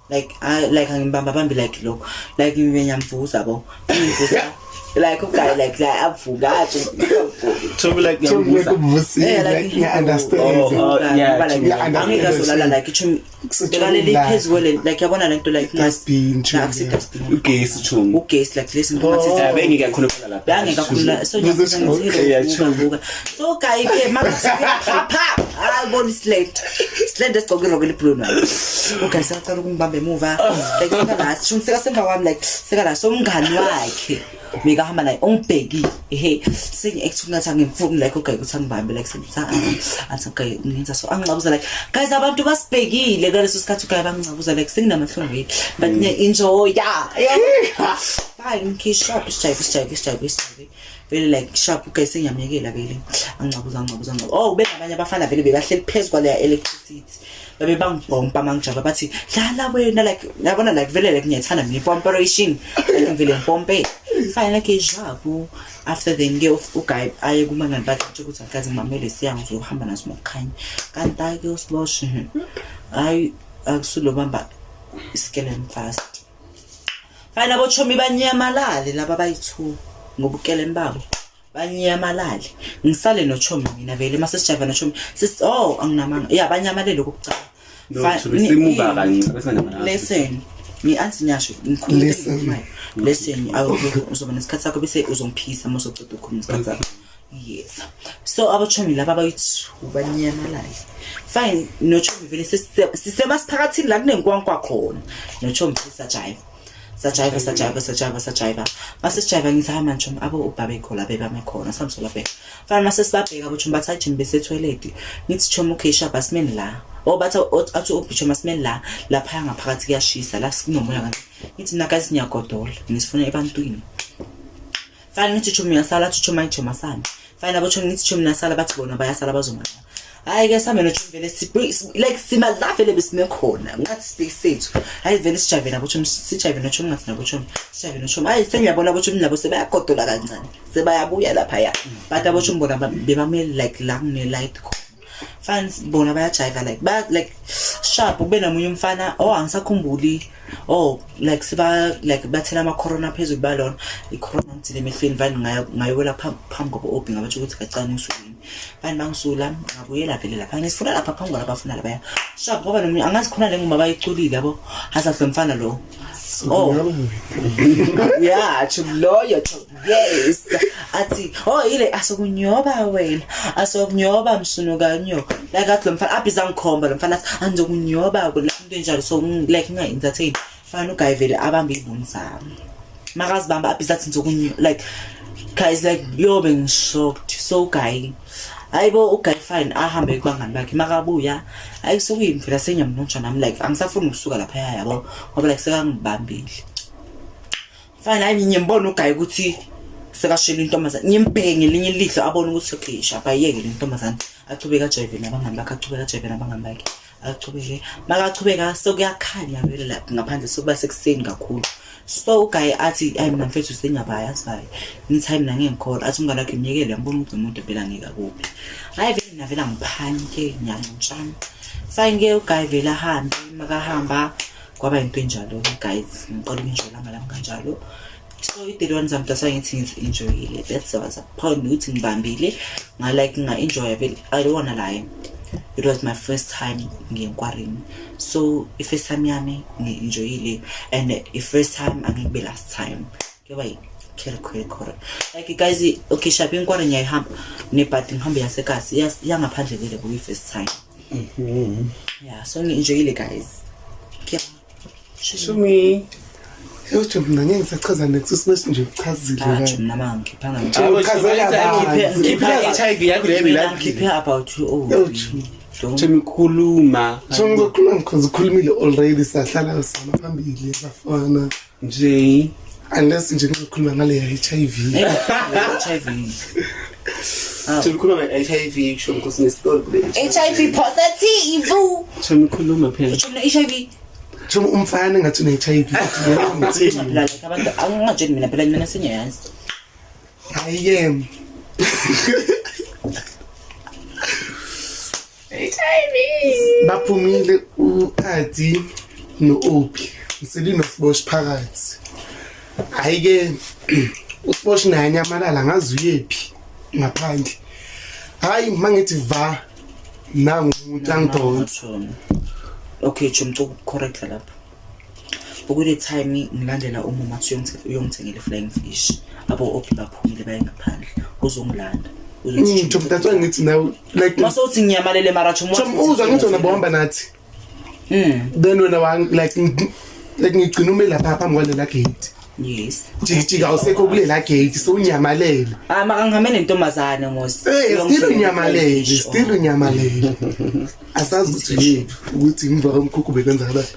like I like angimbamba bambi like lokho, like ngiyamvusa bo, ngimvusa like ugaya like avuka athi Chomi, like ngiyamvusa. Ngiyakuvusile, Eh, like ngiya-understand. Oh, yeah, ngoba like ngiya-understand. angeke azolala like ichomi Kusetshenziswa bekalele la. phezu kwele, like yabona lento like Dustbin, chomi, akusi yeah. dustbin. Ugesi chomi. Ugesi, like lesi ngathi Eh, bengeke akhuluma lapha. bangeke akhulula so Yeah, true. ngiyavuka so guy ke makathi pha hayi bona islate islate esigcoke iroko eliblue nayo. Okay, sacala ukungibamba emuva, like seka la shumi seka semva kwami, like seka la. So umngani wakhe bekahamba naye ungibhekile, ehe, sengi-act ngathi angimfuni, like okay ukuthi angibambe, like sengithi athi okay ngenza so angincabuza, like guys abantu basibhekile ngaleso sikhathi. Guy bangincabuza, like senginamahloni but ngiya-enjoya. Fine, ngikhishaphi isijayive isijayive isijayive isijayive vele, like sharp guys, sengiyamyekela vele, angincabuza angincabuza angincabuza. Oh, kube nabanye abafana vele bebahleli phezu kwaleya electricity, babe bangibhompa mangijaba, bathi dlala wena, like yabona, like vele like ngiyayithanda mina i-pomperation, like ngivele ngipompe. Fine, like ejabu after then ke uguy aye kumangani bakhe nje ukuthi akaze ngimamele siya ngizohamba naso mokukhanya, kanti hayi ke usiboshe, hayi akusulobamba iskelen fast. Fine, abochomi banyamalale laba bayi-two ngobukeleni babo banyamalale, ngisale nochomi mina vele mase sijayiva nochomi oh anginamanga ya banyamalele okokucala. No, chomi, simuva kancane, bese banyamalala. Listen, mi-anti nyasho ngikhuluma into Listen. engikhulumayo. Listen, uzoba nesikhathi sakho bese uzongiphisa uma usoceda ukukhuluma isikhathi sakho. Yes, so abachomi laba abayi-two banyamalale. Fine, nochomi vele sisemasiphakathini la kunenkwankwa khona nochomi vele sajayiva sajayiva sajayiva sajayiva sajayiva. Mase sijayiva ngithi hayi manje chomi abo ubaba khona bebame khona samsola bheka. Fine, mase sibabheka abochomi bathi hayi chomi bese-toilet. Ngithi chomi okay sharp, asimeni la. Oh, bathi athi ubhi chomi asimeni la laphaya ngaphakathi kuyashisa la kunomoya kancane. Ngithi mina guys ngiyagodola ngisifuna ebantwini. Fine, ngithi chomi uyasala, athi chomi ayi chomi asami. Fine, abochomi ngithi chomi nasala, bathi bona bayasala bazomala. Hayi ke same nochomi vele like sima la vele besime khona ngathi sibheki sethu. Hayi vele sijayive nabochomi, sijayive nochomi, ngathi nabochomi sijayive nochomi. Hayi sengiyabona abochomi nabo sebayagodola kancane sebayabuya laphaya, but abochomi bona bebamele like la kune-light khona. Fans bona bayajiva like ba like sharp kube nomunye umfana, oh, angisakhumbuli, oh, like siba like bathela ama corona phezulu balona i-corona ngithile emehlweni vane ngayowela phambi kwabo obi ngabatsho ukuthi kacane ngisulini vane bangisula ngabuyela vele lapha ngisifuna lapha phambi kwalapha afuna lapha sharp ngoba nomunye angazi khona le ngoma bayiculile yabo hasahle mfana lo. Oh yeah, loyo, yes, athi, oh, ile asokunyoba wena, asokunyoba msunu kanyo, like athi lo mfana abhiza ngikhomba lo mfana athi angizokunyoba la into enjalo. So like nginga-entertain fana uguy vele abambe iy'buni zami makazibamba abhiza athi ngizokunyo, like guys, like yobe ngishocked. So guy, hayibo, uguy fine ahambe kubangani bakhe makabuya hayi sokuyimvela senyamnontsha nami, like angisafuni ukusuka laphaya yabo ngoba like sekangibambile. Fine, hayi ngimbona uguy ukuthi sekashela intombazane, ngimbheke ngelinye ilihlo abone ukuthi okay shapa ayiyeke le ntombazane achubeke ajive nabangani bakhe, achubeke ajive nabangani bakhe, achubeke makachubeka sekuyakhanya vele lapha ngaphandle sekuba sekuseni kakhulu. So uguy athi ayi mina mfethu sengiyabaya asivaye, ngithi hayi mina ngeke ngikhona, athi umngane wakhe myekele yambona ukuthi umuntu phela ngeke akuphi. Hayi vele mina vele angiphanike ngiyancintshana. Fine ke uguy vele ahambe makahamba kwaba into enjalo guys, ngiqala uku-enjoy ilanga lami kanjalo. So i-31 zami that's why ngithi ngizi-enjoyile, that's was a point ukuthi ngibambile nga-like nga-enjoya vele. I don't wanna lie, it was my first time ngiye enkwarini, so i-first time yami ngi-enjoyile and i-first time angeke kube last time kuyoba yi-khere like guys. Okay sharp, inkwari ngiyayihamba nebhadi ngihambe yasekasi yangaphandle vele kuyi-first time. Yeah, so ngi-enjoyile guys, yeah. Shumi. Yothi mina ngeke ngisachaza next sibe nje uchazile. Ah, la. Jim, nama ngikhiphanga. Uchazela kabanzi. Ngikhiphe HIV yakho le Mina mina. ngikhiphe about you, oh. Yo, Jim. Don't. Shumi khuluma. So ngizokhuluma because ukhulumile already sahlala sama phambili bafana. Nje. Unless nje ngizokhuluma ngale ya HIV. HIV. Shumi khuluma nge-HIV kusho because nestori kule. HIV positive. Shumi khuluma phela. Jim, HIV. Nje umfana ngathi une HIV. Ngithini? Phela like abantu angingatsheli mina phela mina sengiyazi. Hayi ke. HIV. Baphumile uAdi noOpi. Ngiseli noSibosh phakathi. Hayi ke uSibosh naye anyamalala ngazi uyephi ngaphandle. Hayi mangithi va nangu umuntu angidonsa. Okay, Jim, correct lapho. Ukule time ngilandela umama athi uyongithengela i-flying fish. Abo Opi baphumile baye ngaphandle. Uzongilanda. Chom, that's why ngithi now like Mase uthi ngiyamalele mara Chom. Chom uzwa ngithi wena bohamba nathi. Then wena wa like ngigcina ume lapha phambi kwalela gate. Yes. Jikijika awusekho kulela gate so unyamalele. Ah, maka ngihambe nentombazane mos. Eh, still unyamalele, still unyamalele. Asazi ukuthi yini ukuthi ngiva komkhukhu bekwenzakalani.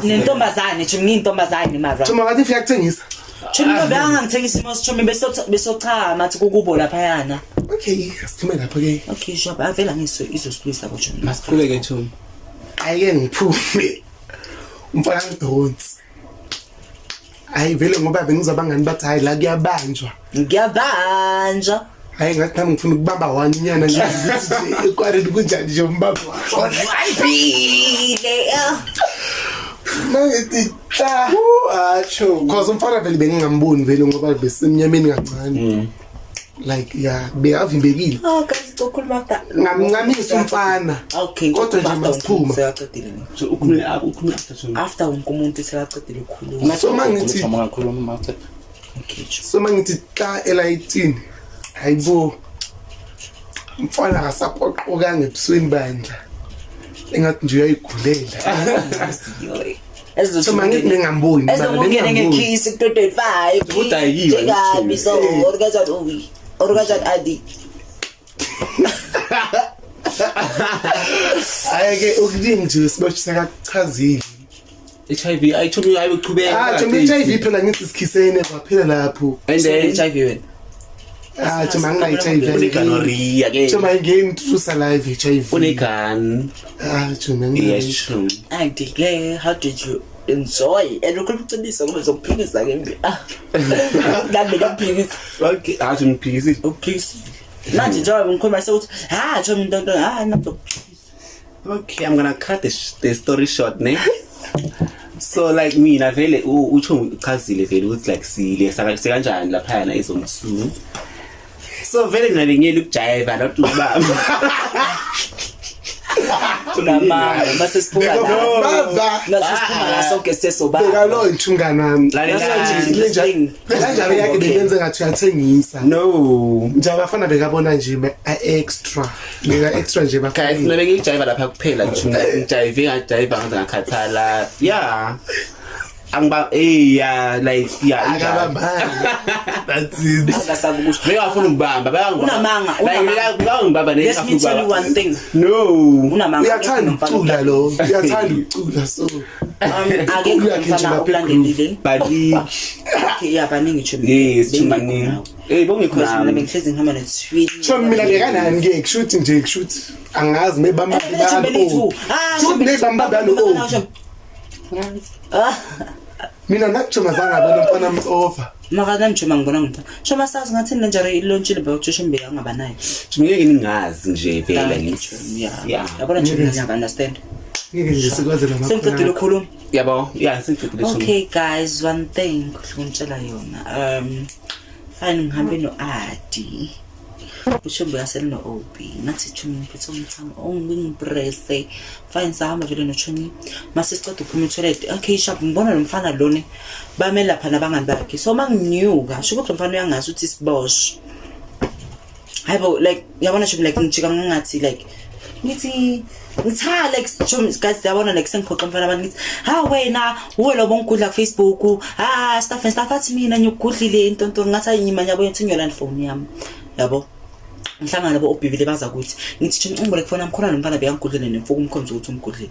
Nentombazane, Chom, ngiyintombazane mara. Chom abathi ufika kuthengisa. Chom bangangithengisa mos, Chom besochama athi kukubo laphayana. Okay, siphume lapho ke. Okay, sure. Avela ngiso izosilwisa bo Chom. Masiqhubeke Chumi. Ayike ngiphume. Umfana ngidonsi. Hayi vele ngoba bengizwa abangani bathi hayi la kuyabanjwa. Ngiyabanja. Hayi ngathi nami ngifuna ukubamba one nyana nje ukuthi nje ekwareni kunjani nje umbambo wakhona. Wambile. Mangithi cha. Acho. Cause umfana vele bengingamboni vele ngoba besemnyameni kancane. Like yeah, bekavimbekile. Oh guys, ukhuluma after. Ngamncamisa umfana. Okay, Kodwa nje masiphuma. Sekacedile ni. So ukhuluma ukhuluma after Chumi. After wonke umuntu sekacedile ukukhuluma. So mangithi Ungakhuluma mawuceda. Okay. Chom. So mangithi xa elayitini. Hayibo. Umfana akasapoqoka ngebusweni bandla. Engathi nje uyayigulela. So mangithi bengamboni. mara Ezongena bengingamboni. ngekhisi ku 25. Udayiwe, Njengabi so or kanjani uwi. Or kanjani adi. Hayi ke okuningi nje sibosh sekakuchazile. HIV ayi Chumi ayi uchubeka. Ah, Chumi HIV phela ngithi sikhisene kwaphela lapho. And then HIV wena. Ah, Chumi angina HIV. une-gonorrhea ke. Chumi ayingeni through saliva HIV. Une-gun. Ah, Chumi angina. Yes, Chumi. Adi ke how did you enjoy? And ukhuluma uqinisa ngoba zokuphikisa ke mbi. Ah. Nami ngikuphikisa. Okay, athi ngiphikisile. Ukuphikisa. Manje njengoba ngikhuluma sekuthi ha Chom into ha nami zokuphikisa. Okay, I'm gonna cut the story short, ne? So like mina vele utsho uchazile vele ukuthi like sile sekanjani laphayana ezone 2. So vele mina bengiyela ukujiva, not ukubamba. Unamanga, mase siphuma la. Baba. Mase siphuma la sonke sesoba. Bekalontshi umngani wami. Lalela. Lenjalo yakhe bekenze ngathi uyathengisa. No. Nje abafana bekabona nje extra. Beka extra nje Guys, bafana. mina bengiyijiva lapha kuphela nje, ngijive, ngajiva ngaze ngakhathala. Yeah. Angiba yeah, like yeah, injalo. Akabambani. That's it. Angasabi ukusho. Bengafuna ukubamba, bayangibamba. Unamanga, Like unamanga. bangibamba Let me tell you one thing. No. Unamanga. Uyathanda ukucula lo. Uyathanda ukucula so. Akekho Uyakhe nje umfana lapha okulandelile. Baningi. Okay, yeah, baningi chomi. Yes, baningi. Eh, bongekho Because mina nami. bengihlezi ngihamba ne-twin. Chomi mina bekanani ke kushuthi nje kushuthi angazi maybe bambabe Eh, chomi beliyi-two. Ah, Shuthi chomi maybe bambabe ano. Chomi. Ah, Mina nakuchoma zange ngabona umfana mcofa. mara nami chomi angibona ngumfana. Chomi asazi ngathini le njalo ilontshile bakuthi chomi bekangabanayo. Ngeke ningazi nje vele ngithi. Chomi, yeah. Yeah. Yabona chomi ngiyaku-understand. Ngeke nje sikwazi la Sengicedile ukukhuluma. Yabo, yeah, sengicedile chomi. Okay guys, one thing ngitshela yona. Fine, ngihambe no-Adi. Ushombe yasele no-Obi. Ngathi chomi ngiphethe umchamo ongingipresse. Fine, sahamba vele nochomi. Mase siceda ukuphuma e-toilet. Okay, sharp, ngibona lo mfana lona bame lapha nabangani bakhe. So manginyuka, sho ukuthi lo mfana uyangazi ukuthi siboshwe. Hayibo, like yabona chomi, like ngijika ngingathi like ngithi ngitha like chomi guys, yabona like sengiphoqa umfana abantu, ngithi ha wena uwe lo bongigudla ku Facebook, ah, stuff and stuff, athi mina ngiyugudlile intonto, ngathi ayinyima yabo ngithi ngiyolanda phone yami, yabo ngihlangana nabo obhibile baza kuthi ngithi chomi ungibole kufona yami khona lo mfana bekangigudlile nemfuku umkhonzi ukuthi umgudlile.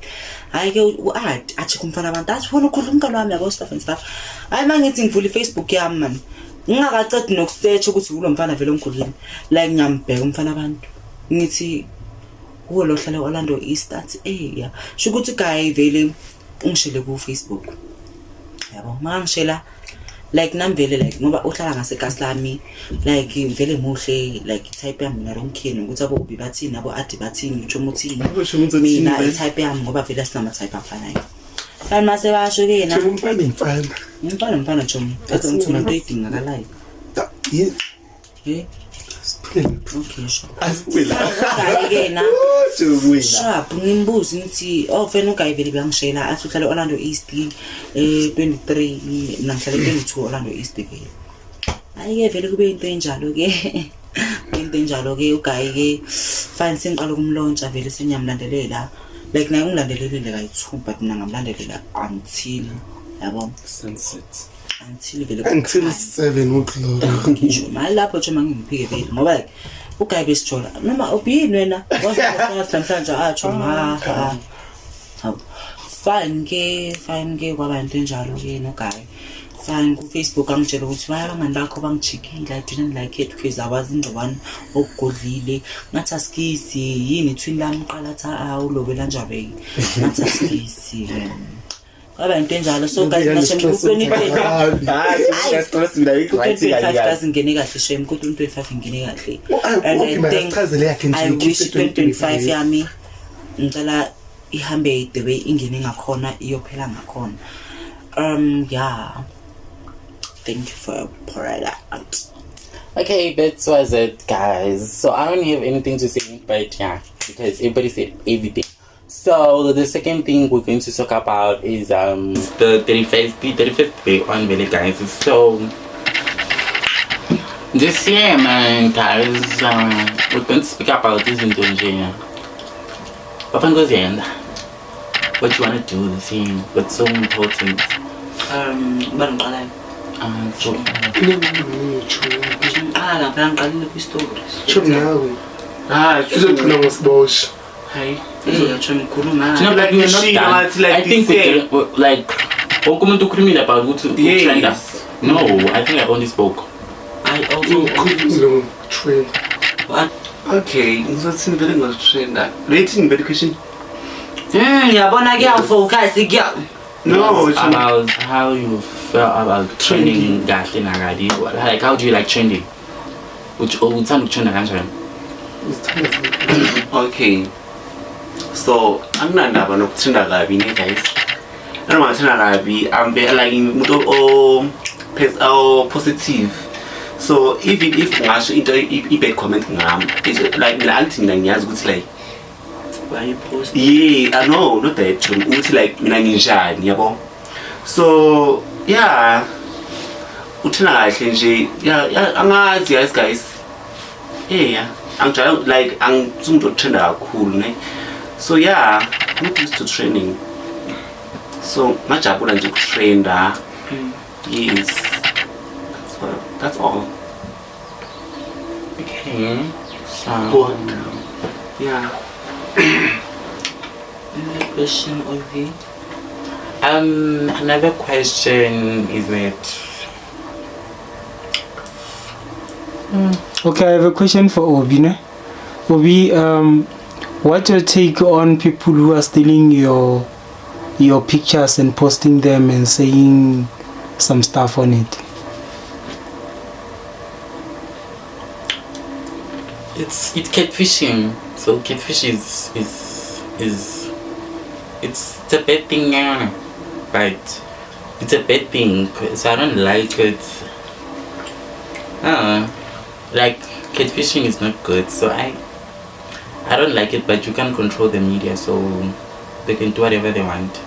Hayi ke u-add athi kumfana abantu athi wena ukhudla umngane wami, yabo, stuff and stuff. Hayi mangithi ngivula i-Facebook yami man, ngingakacedi nokusearch ukuthi ulo mfana vele ongigudlile, like ngiyambheka umfana abantu, ngithi uwe lo hlala e-Orlando East, athi eh ya, sho ukuthi guy vele ungishele ku-Facebook, yabo, makangishela like nami vele like ngoba uhlala ngasekasi lami, like vele muhle, like type yami mina romkhini ukuthi abo ubi bathini, abo adi bathini, ngisho uthini. Kusho ukuthi uthini Mina vele? i-type yami ngoba vele sinama-type afanayo. Fani mase basho ke yena. Chomi umfana umfana. Umfana umfana chomi, athi ngithuna into eyidingakalayo. Yeah. Eh, Siphile. okay, sure. Asibuye la. Hayi ke na. Chomi. Sharp, ngimbuze ngithi oh vele uguy vele beyangishela athi uhlala e-Orlando East, 23, mina ngihlala e-22 Orlando East vele. Hayi ke vele kube into enjalo ke, into enjalo ke uguy ke. Fine, sengiqala ukumlontsha vele, sengiyamlandelela, like naye ungilandelelile kayi-two, but mina ngamlandelela until, yabo, Sunset. until vele Until kukhanya. 7 o'clock. Ngisho mali lapho nje mangiphike vele ngoba like uguy besijola noma ubuyini wena wazi namhlanje atsho ma ha. Hawu. Fine ke, fine ke, kwaba into enjalo ke noguy. Fine, ku-Facebook angitshela ukuthi baya abangani bakho bangijikile, I didn't like it because I wasn't the one okugodlile. Ngathi asikisi yini twin lami qala athi ah ulobela njabe, ngathi asikisi, kwaba into enjalo. So guys, Ngeke mina ku-2020 Hayi, stress mina right. ku-2025 guys ngingene kahle shem, ku-2025 ngingene kahle. And I Okay, think makachazele yakhe nje I wish ikhiphe 2025 yami ngicela ihambe the way ingene ngakhona, iyophela ngakhona. Yeah, thank you for pouring out. Okay, that was it, guys. So I don't have anything to say, but yeah, because everybody said everything. So the second thing we're going to talk about is the 31st, the 35th day on Vele, guys. So this year, man, guys, we're going to speak about this in Tunisia. What you wanna do this year? What's so important? Bani ngiqalayo? So, Ngiqala lapha, ngiqalile kwi-story. Chomi nawe. Ah, Uzophila ngosibosha. Hayi. Eh, tsho ngikhuluma. No, but we're not She done. ngathi like I think this we year. didn't, like wonke umuntu ukhulumile about ukuthi Yes. utrenda. No, I think I only spoke. I also Ukhulumile ngokutrend. What? Okay, ngizothini vele ngotrenda? Rating vele question. Yabona kuyafocus kuya. No, It's about how you felt about trending kahle nakabi. Like how do you like trending? Uthanda ukutrenda kanjani? Uzithanda. Okay. So anginandaba nokutrenda kabi ne guys. Noma ngatrenda kabi, I'm like umuntu o o positive. So even if ngasho into i-bad comment ngami, like mina angithi mina ngiyazi ukuthi like Why you post? Yeah, I know, not that true. Ukuthi like mina nginjani, yabo. So, yeah. Uthina kahle nje. Yeah, angazi guys guys. Yeah. Angijwayele like angisumuntu otrenda kakhulu ne. So yeah, I'm not used to trending. So ngajabula nje ukutrenda. Yes. That's all. Okay. So What? Yeah. Another question, Ovi. Another question is that Okay, I have a question for Obi. Ne? Obi, what's your take on people who are stealing your pictures and posting them and saying some stuff on it? It's catfishing. So catfish is it's a bad thing, yeah. But it's a bad thing. So I don't like it. Like catfishing is not good. So I don't like it. But you can't control the media, so they can do whatever they want.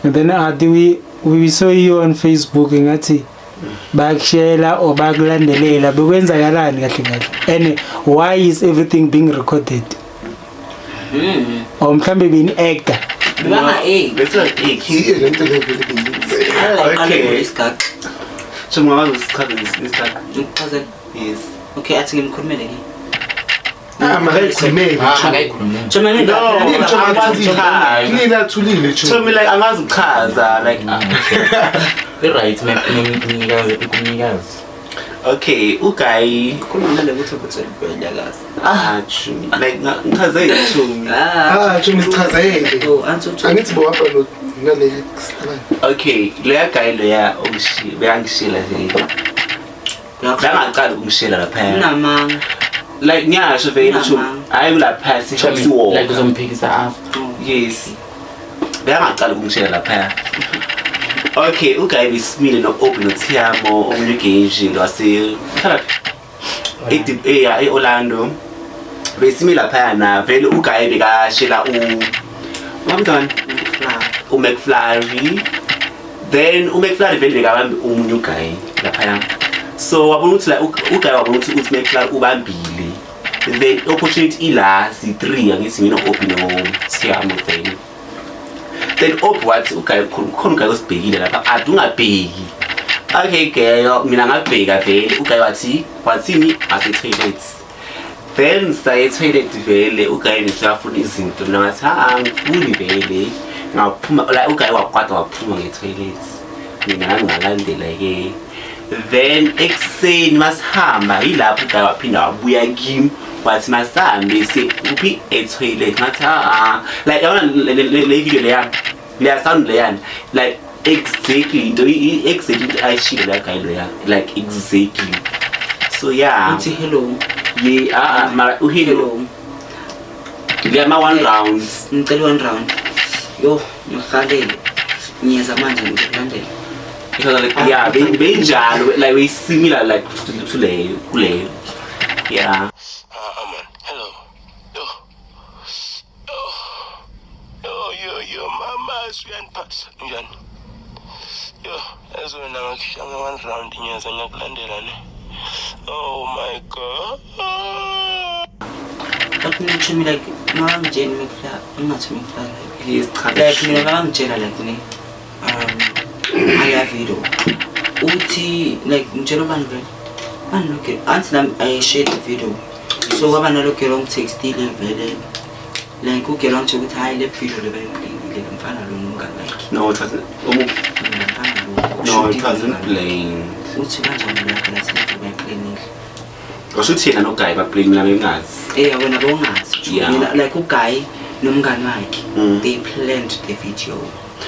And then we saw you on Facebook ngathi bakushela or bakulandelela bekwenzakalani kahle kahle, and why is everything being recorded? Or mhlambe being actor. Banga Bese like Iye le nto leyo vele beyenzeka. Okay. Isigaxa. So ngakwazi ukusichaza isigaxa. Ngikuchazele. Yes. Okay, athi ngimkhulumele ke. Ah, makayikhulumele. Akayikhulumele. Choma No. Angikwazi Nina athulile Tell Chomi. me like angazi ukuchaza like I-right mnikazi umnikazi. Okay, uguy Khuluma nale ukuthi ukuthi uyakazi. ah Chomi like ngichaze Chomi. Ah, Chomi sichazele. Oh, anthi uthi Angithi bowapha no nale sihlala. Okay, leya guy leya ongishi beyangishila vele. Bangaqala ukungishela lapha. Unamanga. Like ngiyasho vele Chomi. Unamanga. Hayi kulapha sisiwo. Like uzomphikisa after. Yes. Beyangaqala ukungishela lapha. Okay, uguy besimile no-Obi noThiamo omunye ugenji wase e-Orlando. Besimile laphayana vele uguy bekashela u uMcFlurry. Then uMcFlurry vele bekabambe omunye uguy laphaya. So wabona ukuthi la uguy wabona ukuthi uMcFlurry ubambile. Then opportunity ila si3 angithi mina Obi noThiamo then. Then Obi wathi uguy khona uguy osibhekile lapha ade ungabheki. Okay girl, mina ngabheka vele uguy wathi wathini ase toilet. Then saye toilet vele uguy ngisafuna izinto mina ngathi ha angifuni vele. Ngaphuma la uguy wakwata waphuma nge-toilet. Mina ngalandela ke. Then ekuseni masihamba yilapho uguy waphinda wabuya kimi. Wathi masambe se uphi e-toilet ngathi ha like yabona le video leya leya sound leyana like exactly into exactly into ayishilo la guy leya like exactly. So yeah, uthi hello. Yeah, mara uhelo leya ma one rounds. Ngicela one round. Yo, ngihalele. Ngiyeza manje ngikulandela. Because like yeah, benjalo like we similar like to le kule. Yeah. Man. Hello. Yo. Yo. Yo, yo, yo, mama, uyaniphatha njani? Yo, ezona ngakushaya one round ngiyaza ngiyakulandela ne. Oh my God. But mina Chomi like mangitshela McFly, ungathi McFly like. Yes, Like mina bangitshela like ne. Aya video. Uthi like ngitshela bani vele? Bani lokho anthi nami I shared the video. So kwaba nalokho wrong textile vele. Like ugirl wangitshela ukuthi hayi le video le bayiplayile lo mfana lo nomngane wakhe. No, it wasn't. Mfana lo. No, it wasn't playing. Uthi kanjani lapha lathi le bayiplayile. Washo uthi yena noguy baplay mina bengazi. Eh wena bowungazi. Yeah. Mina like uguy nomngane wakhe they planned the video.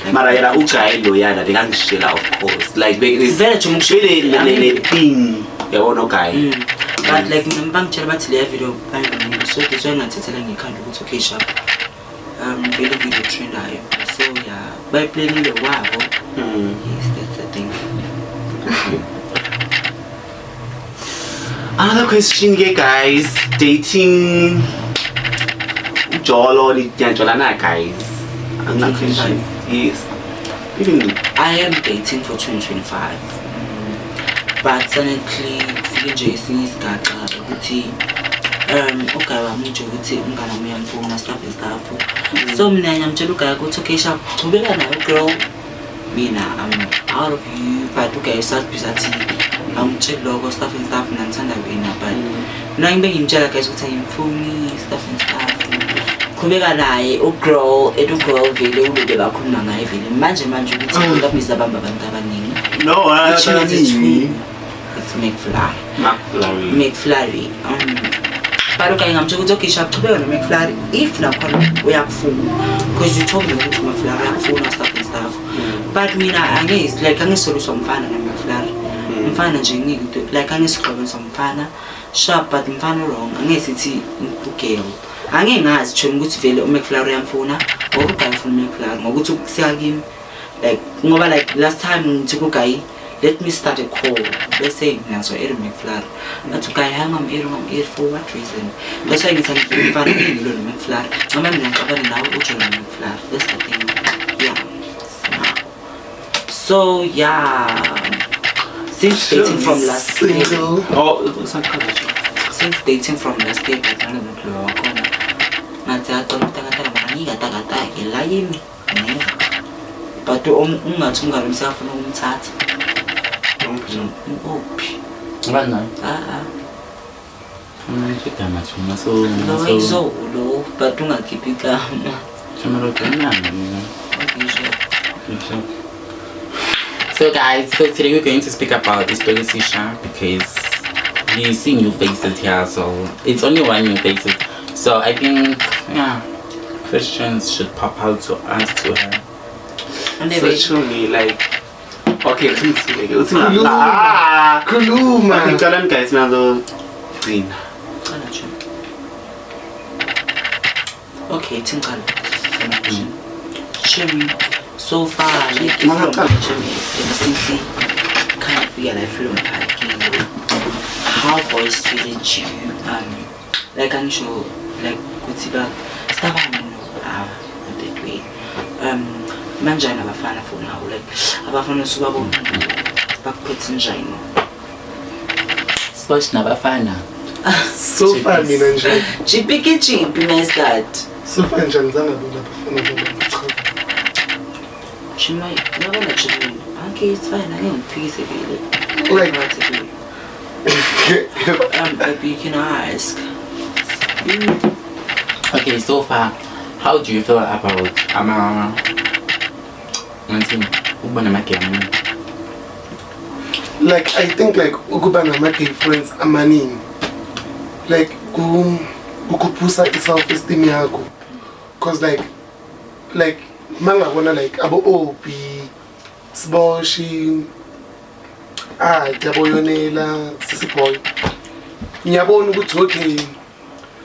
Like, Mara yena uguy loyana bekangishela of course. Like Vele Chomi vele le thing yabona uguy. But like mina bangitshela bathi leya video bayibonile, so that's why ngathathela ngekhanda ukuthi okay, sharp, vele video trendayo, so yeah, bayiplanile wabo. Yes, that's the thing. Another question ke, guys, dating, ujolo, niyajola na, guys? Another question. Yes. Even I am dating for 2025. But suddenly kufike nje esinye isigaxa ukuthi uguy wami nje ukuthi umngane wami uyamfuna, stuff and stuff. So mina ngiyamtshela uguy ukuthi okay, sharp, chubeka nayo girl. Mina I'm out of you, but uguy usabhizi athi angitsheli lokho, stuff and stuff, mina ngithanda wena, but mina ngibe ngimtshela, guys, ukuthi angimfuni, stuff and stuff. Qhubeka naye ugirl, et ugirl vele ulobe bakhuluma ngaye vele manje manje ukuthi ukabhizi abamba abantu abaningi. No, Which means it's who? It's McFly. McFlurry. McFlurry. But okay, ngamtshela ukuthi okay, sharp, chubeka no-McFlurry if nakhona uyakufuna, because you told me ukuthi uMcFlurry uyakufuna, stuff and stuff. But mina angezi like angisoliswa umfana no-McFlurry. Umfana nje ngeke like angisixobanisa umfana, sharp, but umfana wrong, angeke sithi ugirl, angeke ngazi tshona ukuthi vele uMcFlurry uyamfuna or uguy ufuna uMcFlurry, ngokuthi kusika kimi like ngoba like last time ngithi kuguy, let me start a call, bese nazo eri McFlurry, bathi uguy hangam eri ngam eri, for what reason? That's why ngithi angifuni umfana engilo no-McFlurry, noma mina ngixabane nawe ujola no-McFlurry. That's the thing, yeah. So yeah, since dating from last year, Single. Oh, usaqala. Since dating from last year, but nalomuntu lo wakhona ngathi acela ukutakataka mara ngiyikatakatake la yimi never, but ungathi umngane wami sekafuna ukumthatha uphi? Ubani naye? Ah ah. Igama thuma so Lo izolo, but ungakhiphi igama. Okay, sure. So guys, so today we're going to speak about the story Sisha because we see new faces here, so it's only one new faces. So I think, yeah, questions should pop out to us to her. And So surely like okay, uthi uthi Khuluma. Ah. Khuluma. Okay, ngicela guys ngizogcina. Cala nje. Okay, thi ngicala. Chemi, so far like Mama, from Chemi, ever since kind of feel like film parking, how boys treated you, like angisho like kuthi ba stabani no, ah, not that way. Manjani abafana for now, like abafana usubabona bakuphethe njani? Sbosh nabafana. So far mina nje. Chipiki chipi my start. So far nje angizange ngabona abafana baba. Chima, ngabona chimi. Okay, it's fine. Angeke ngiphikise vele. Like- What to do? But you can ask. Okay, so far, how do you feel about ama ngathini ukuba namagay amaningi? Like I think like ukuba nama-gay friends amaningi like kukhuphusa i-self esteem yakho, cause like mangabona like abo-Obi, Siboshi, ah, Yaboyonela, Sisi Boy, ngiyabona ukuthi okay,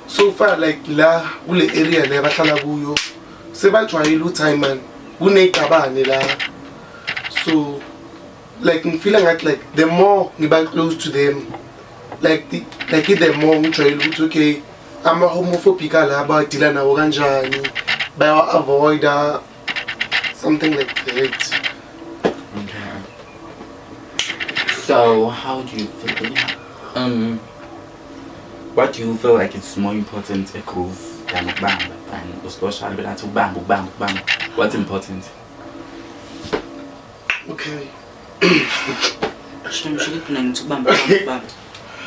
so far like la kule area le abahlala kuyo sebajwayele ukuthi hayi man, kuney'gabane la. So like ngifeela ngathi like the more ngiba close to them, like the more ngijwayele ukuthi okay, ama-homophobic ala badila nawo kanjani, bayawa-avoida, something like that. Okay. So how do you feel? What do you feel like it's more important, a groove than ukubamba than usiboshana belathi ukubamba ukubamba ukubamba? What's important? Okay. Shame, sho ukuthi mina ngithi ukubamba ukubamba.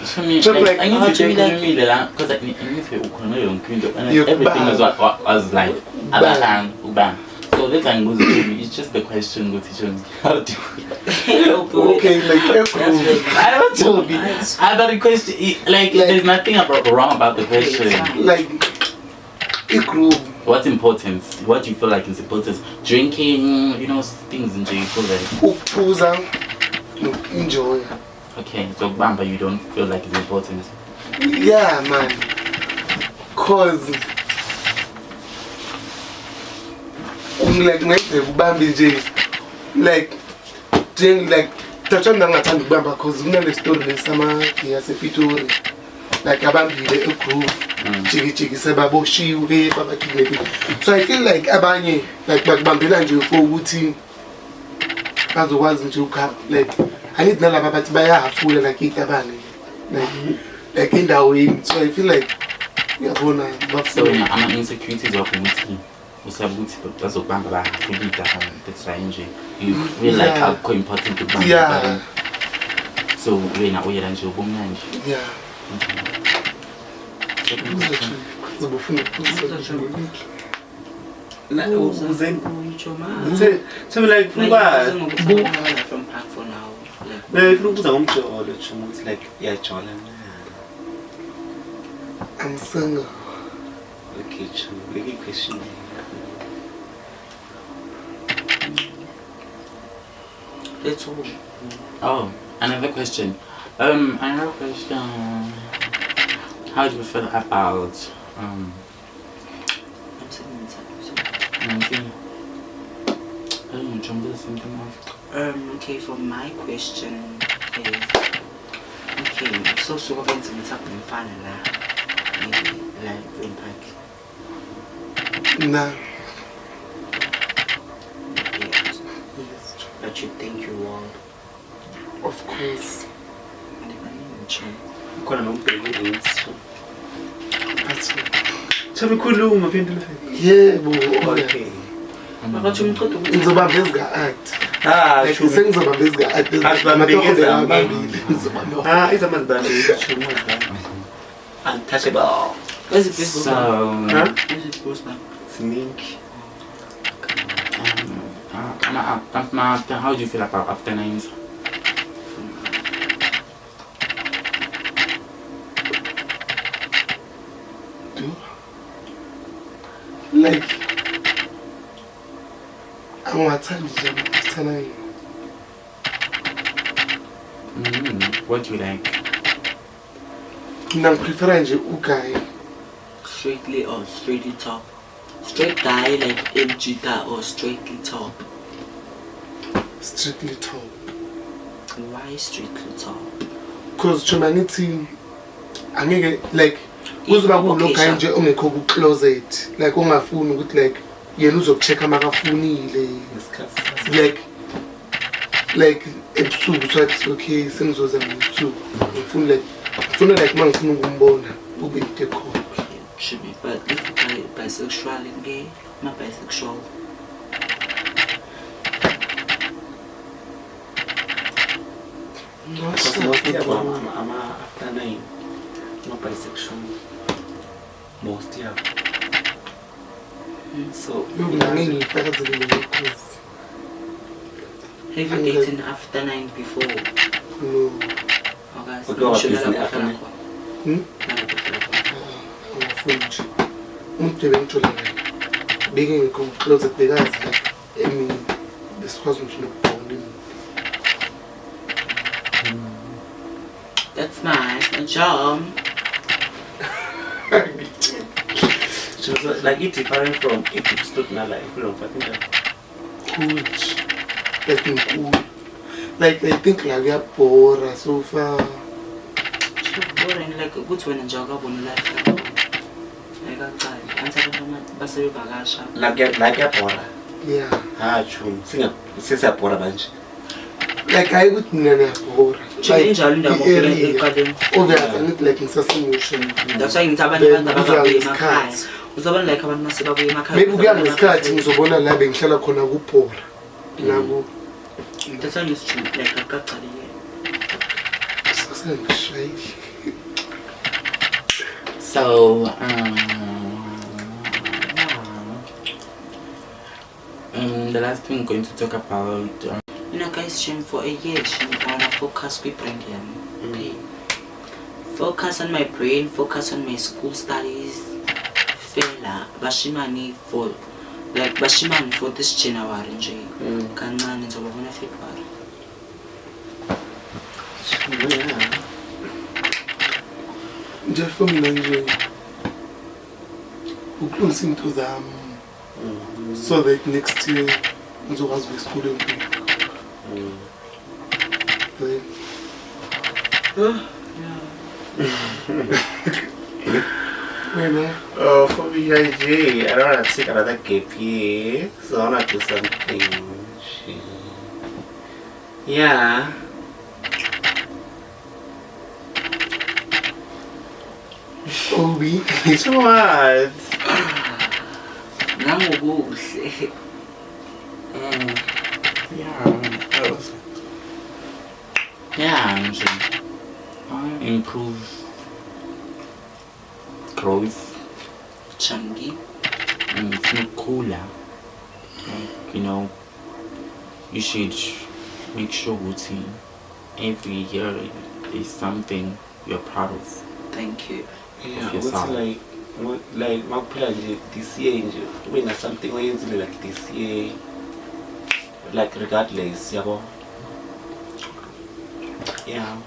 Shami, Just like, like- angithi Ah, like- ukhulumile la because angithi ukhulume yonke into and Yokubamba. everything was what was like abafana ukubamba. So that's angibuza ukuthi it's just the question ukuthi Shami, how do you Okay, like a groove. I don't know. I got a question. Like, there's nothing about wrong about the question. Like i-groove. What's important? What do you feel like is important? Drinking, things in you feel like Ukuphuza noku-enjoya. Okay, so bamba, you don't feel like it's important. Yeah man, cause like ngenzeka ubambe nje like nje like that's why mina ngingathanda ukubamba, cause kunale story lesamagay asePitori, like abambile egroove, jiki jiki sebaboshiwe, babakidnapile. So I feel like abanye like bakubambela nje for ukuthi bazokwazi nje ukuhamba, like angithi nalaba bathi bayahafula like itabane like endaweni. So I feel like uyabona So bafuna wena ama-insecurities wakho ukuthi usaba ukuthi bazokubamba bahafulida, that's why nje you feel like akukho important ukubamba itabane. So wena uyela nje ubumnandi. Yeah. Uzobe ufuna ukubuza. Uze Uyijoma. so like ufuna ukwazi. From park for now. Like, Mina ngifuna ukubuza ngomjolo, Chuma, ukuthi like uyajola na? I'm single. Okay, Chuma, big question. Let's go. Oh, another question. Another question. How do you feel about I'm sitting inside. 19? I don't know, jump to something else. Okay, for my question is, okay, so suka benza ngithapha umfana la. Maybe la in park. Nah. Yes. Yes. But you think you will. Of course. Khona nombheki rings. That's Chuma, khuluma, phendula. Yebo. Okay. Makathi umqondo ukuthi Ngizobamba ezika-art. Ah, Like Chuma. sengizobamba ezika-art. Azibambe ngezami. Amabili. Ngizobamba. Ah, izamazibambe, Chuma, azibambe. Untouchable. Where's the Facebook? So, Huh? Where's the post now? Sneak. After, how do you feel about after nines? Do like angiwathandi nje ama-after nine. What do you like? Mina ngiprefera nje uguy. Straightly or straightly top? Straight guy like Mjita or straightly top? Strictly top. Why straightly top? Cause chuma ngithi angeke like kuzoba kulo Okay, guy sure. nje ongekho ku-closet, like ongafuni ukuthi like yena uzoku-check-a makafunile. Ngesikhathi. Like ebusuku sathi okay, sengizoza mina ebusuku, ngifuna like ngifuna like uma ngifuna ukumbona kube into ekhona. Okay, should be, but if bisexual and gay, not bisexual. Because most yabo ama-after nine ama-bisexual, most yabo, so Mina ngeke ngiyifakazele leyo cause Have you dated after nine before? No. Okay, Okay, what is the after nine? Hmm? Angifuni nje umuntu ebengijole naye bengingekho ku-closet, bekazi like emini besikwazi nje nokubhona emini. That's nice. And John, So, like it different from i-deep nala ikulomfa think. Cool nje, like nginkulu, like I think la kuyabhora so far. Boring like ukuthi wena nje awukaboni life yakho. Ayikaqali. Anti abantu basebevakasha. La kuyabhora. Yeah. Ha, chum, singa sesiyabhora manje. Like hayi ukuthi mina ngiyabhora. Nje injalo indaba I-area. ekuqaleni. Obvious, angithi like ngisasemusha. That's why ngithi abanye Then abantu kuza ababuye emakhaya. ngesikhathi. Uzobona like abantu mase babuye emakhaya. Maybe kuya ngesikhathi ngizobona la bengihlala khona kubhora labo. That's why ngithi like akaqali yena. Sasengishayile. So, yeah. The last thing I'm going to talk about, Mina guys, shame, for a year, shame, I wanna focus kwi-brand yami. Okay. Focus on my brain, focus on my school studies. Fela bashimani for like bashimani for this January nje. Kancane ngizobabona February. Yeah. Nje for mina nje ukulungisa into zami so that next year ngizokwazi ukuya esikolweni. Then wena? For me, nje, I don't want to take another gap year, so I want to do something. Yeah. Obi? So what? Nangokuhle. Yeah. Yeah, nje. Improve growth. Changi. Ngifuna ukukhula. Like, you should make sure ukuthi every year there's something you're proud of. Thank you. Yeah, Of yourself. ukuthi like like makuphela nje this year nje ube na something oyenzile like this year, like regardless, yabo. Yeah.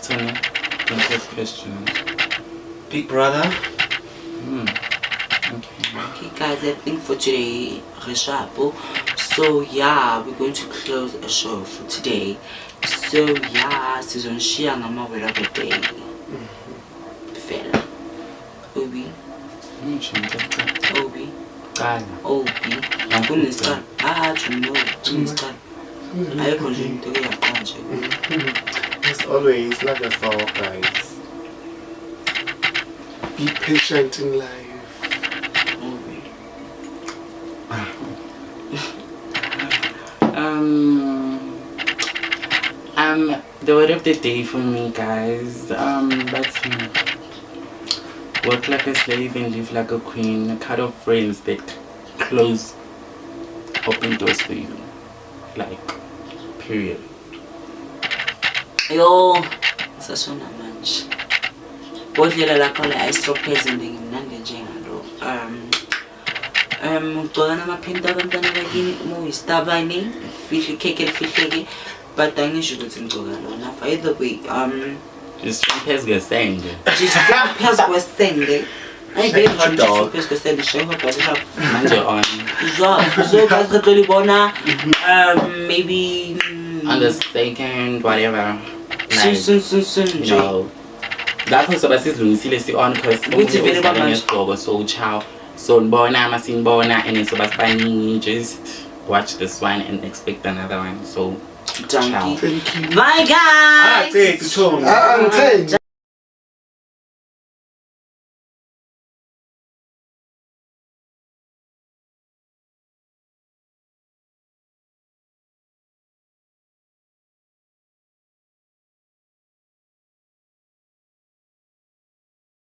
Tony, don't have questions. Big brother. Okay. Okay guys, I think for today re sharp. So yeah, we're going to close a show for today. So yeah, sizonishiya ngama-word of the day. Fela. Obi, Nje, Obi, qala. Obi. Kunesicala. Ah, no, kunesicala. Ayikho nje into eyaqala nje. As always, love yourself, guys. Be patient in life. Obi. The word of the day for me, guys. But work like a slave and live like a queen. Cut off friends that close open doors for you. Like, period. Yo, sashona manje. Bodlela lakho le ice present ngimnandi njengalo. Ugcoka namaphenti abantwana bakini uma uyisitabane, fihle ikhekhe elifihleke, but angisho ukuthi ngigcoka lona. Either way, Just phezu kwesende. Just phezu kwesende. Ayivele Hot dog. phezu kwesende, shaye hot dog sharp. Manje on So guys, re tlo le bona maybe on the second, whatever. Soon, Like, soon, soon, soon you nje. Lapho soba sizilungisile si-on cause Ukuthi vele kwamanje. ngesigqoko, so ciao. So nibona masinibona and then soba sibaningi. Just watch this one and expect another one. So Dankie. Thank you. Bye Ah, guys. thank you, Tom. Ah, ngitheni.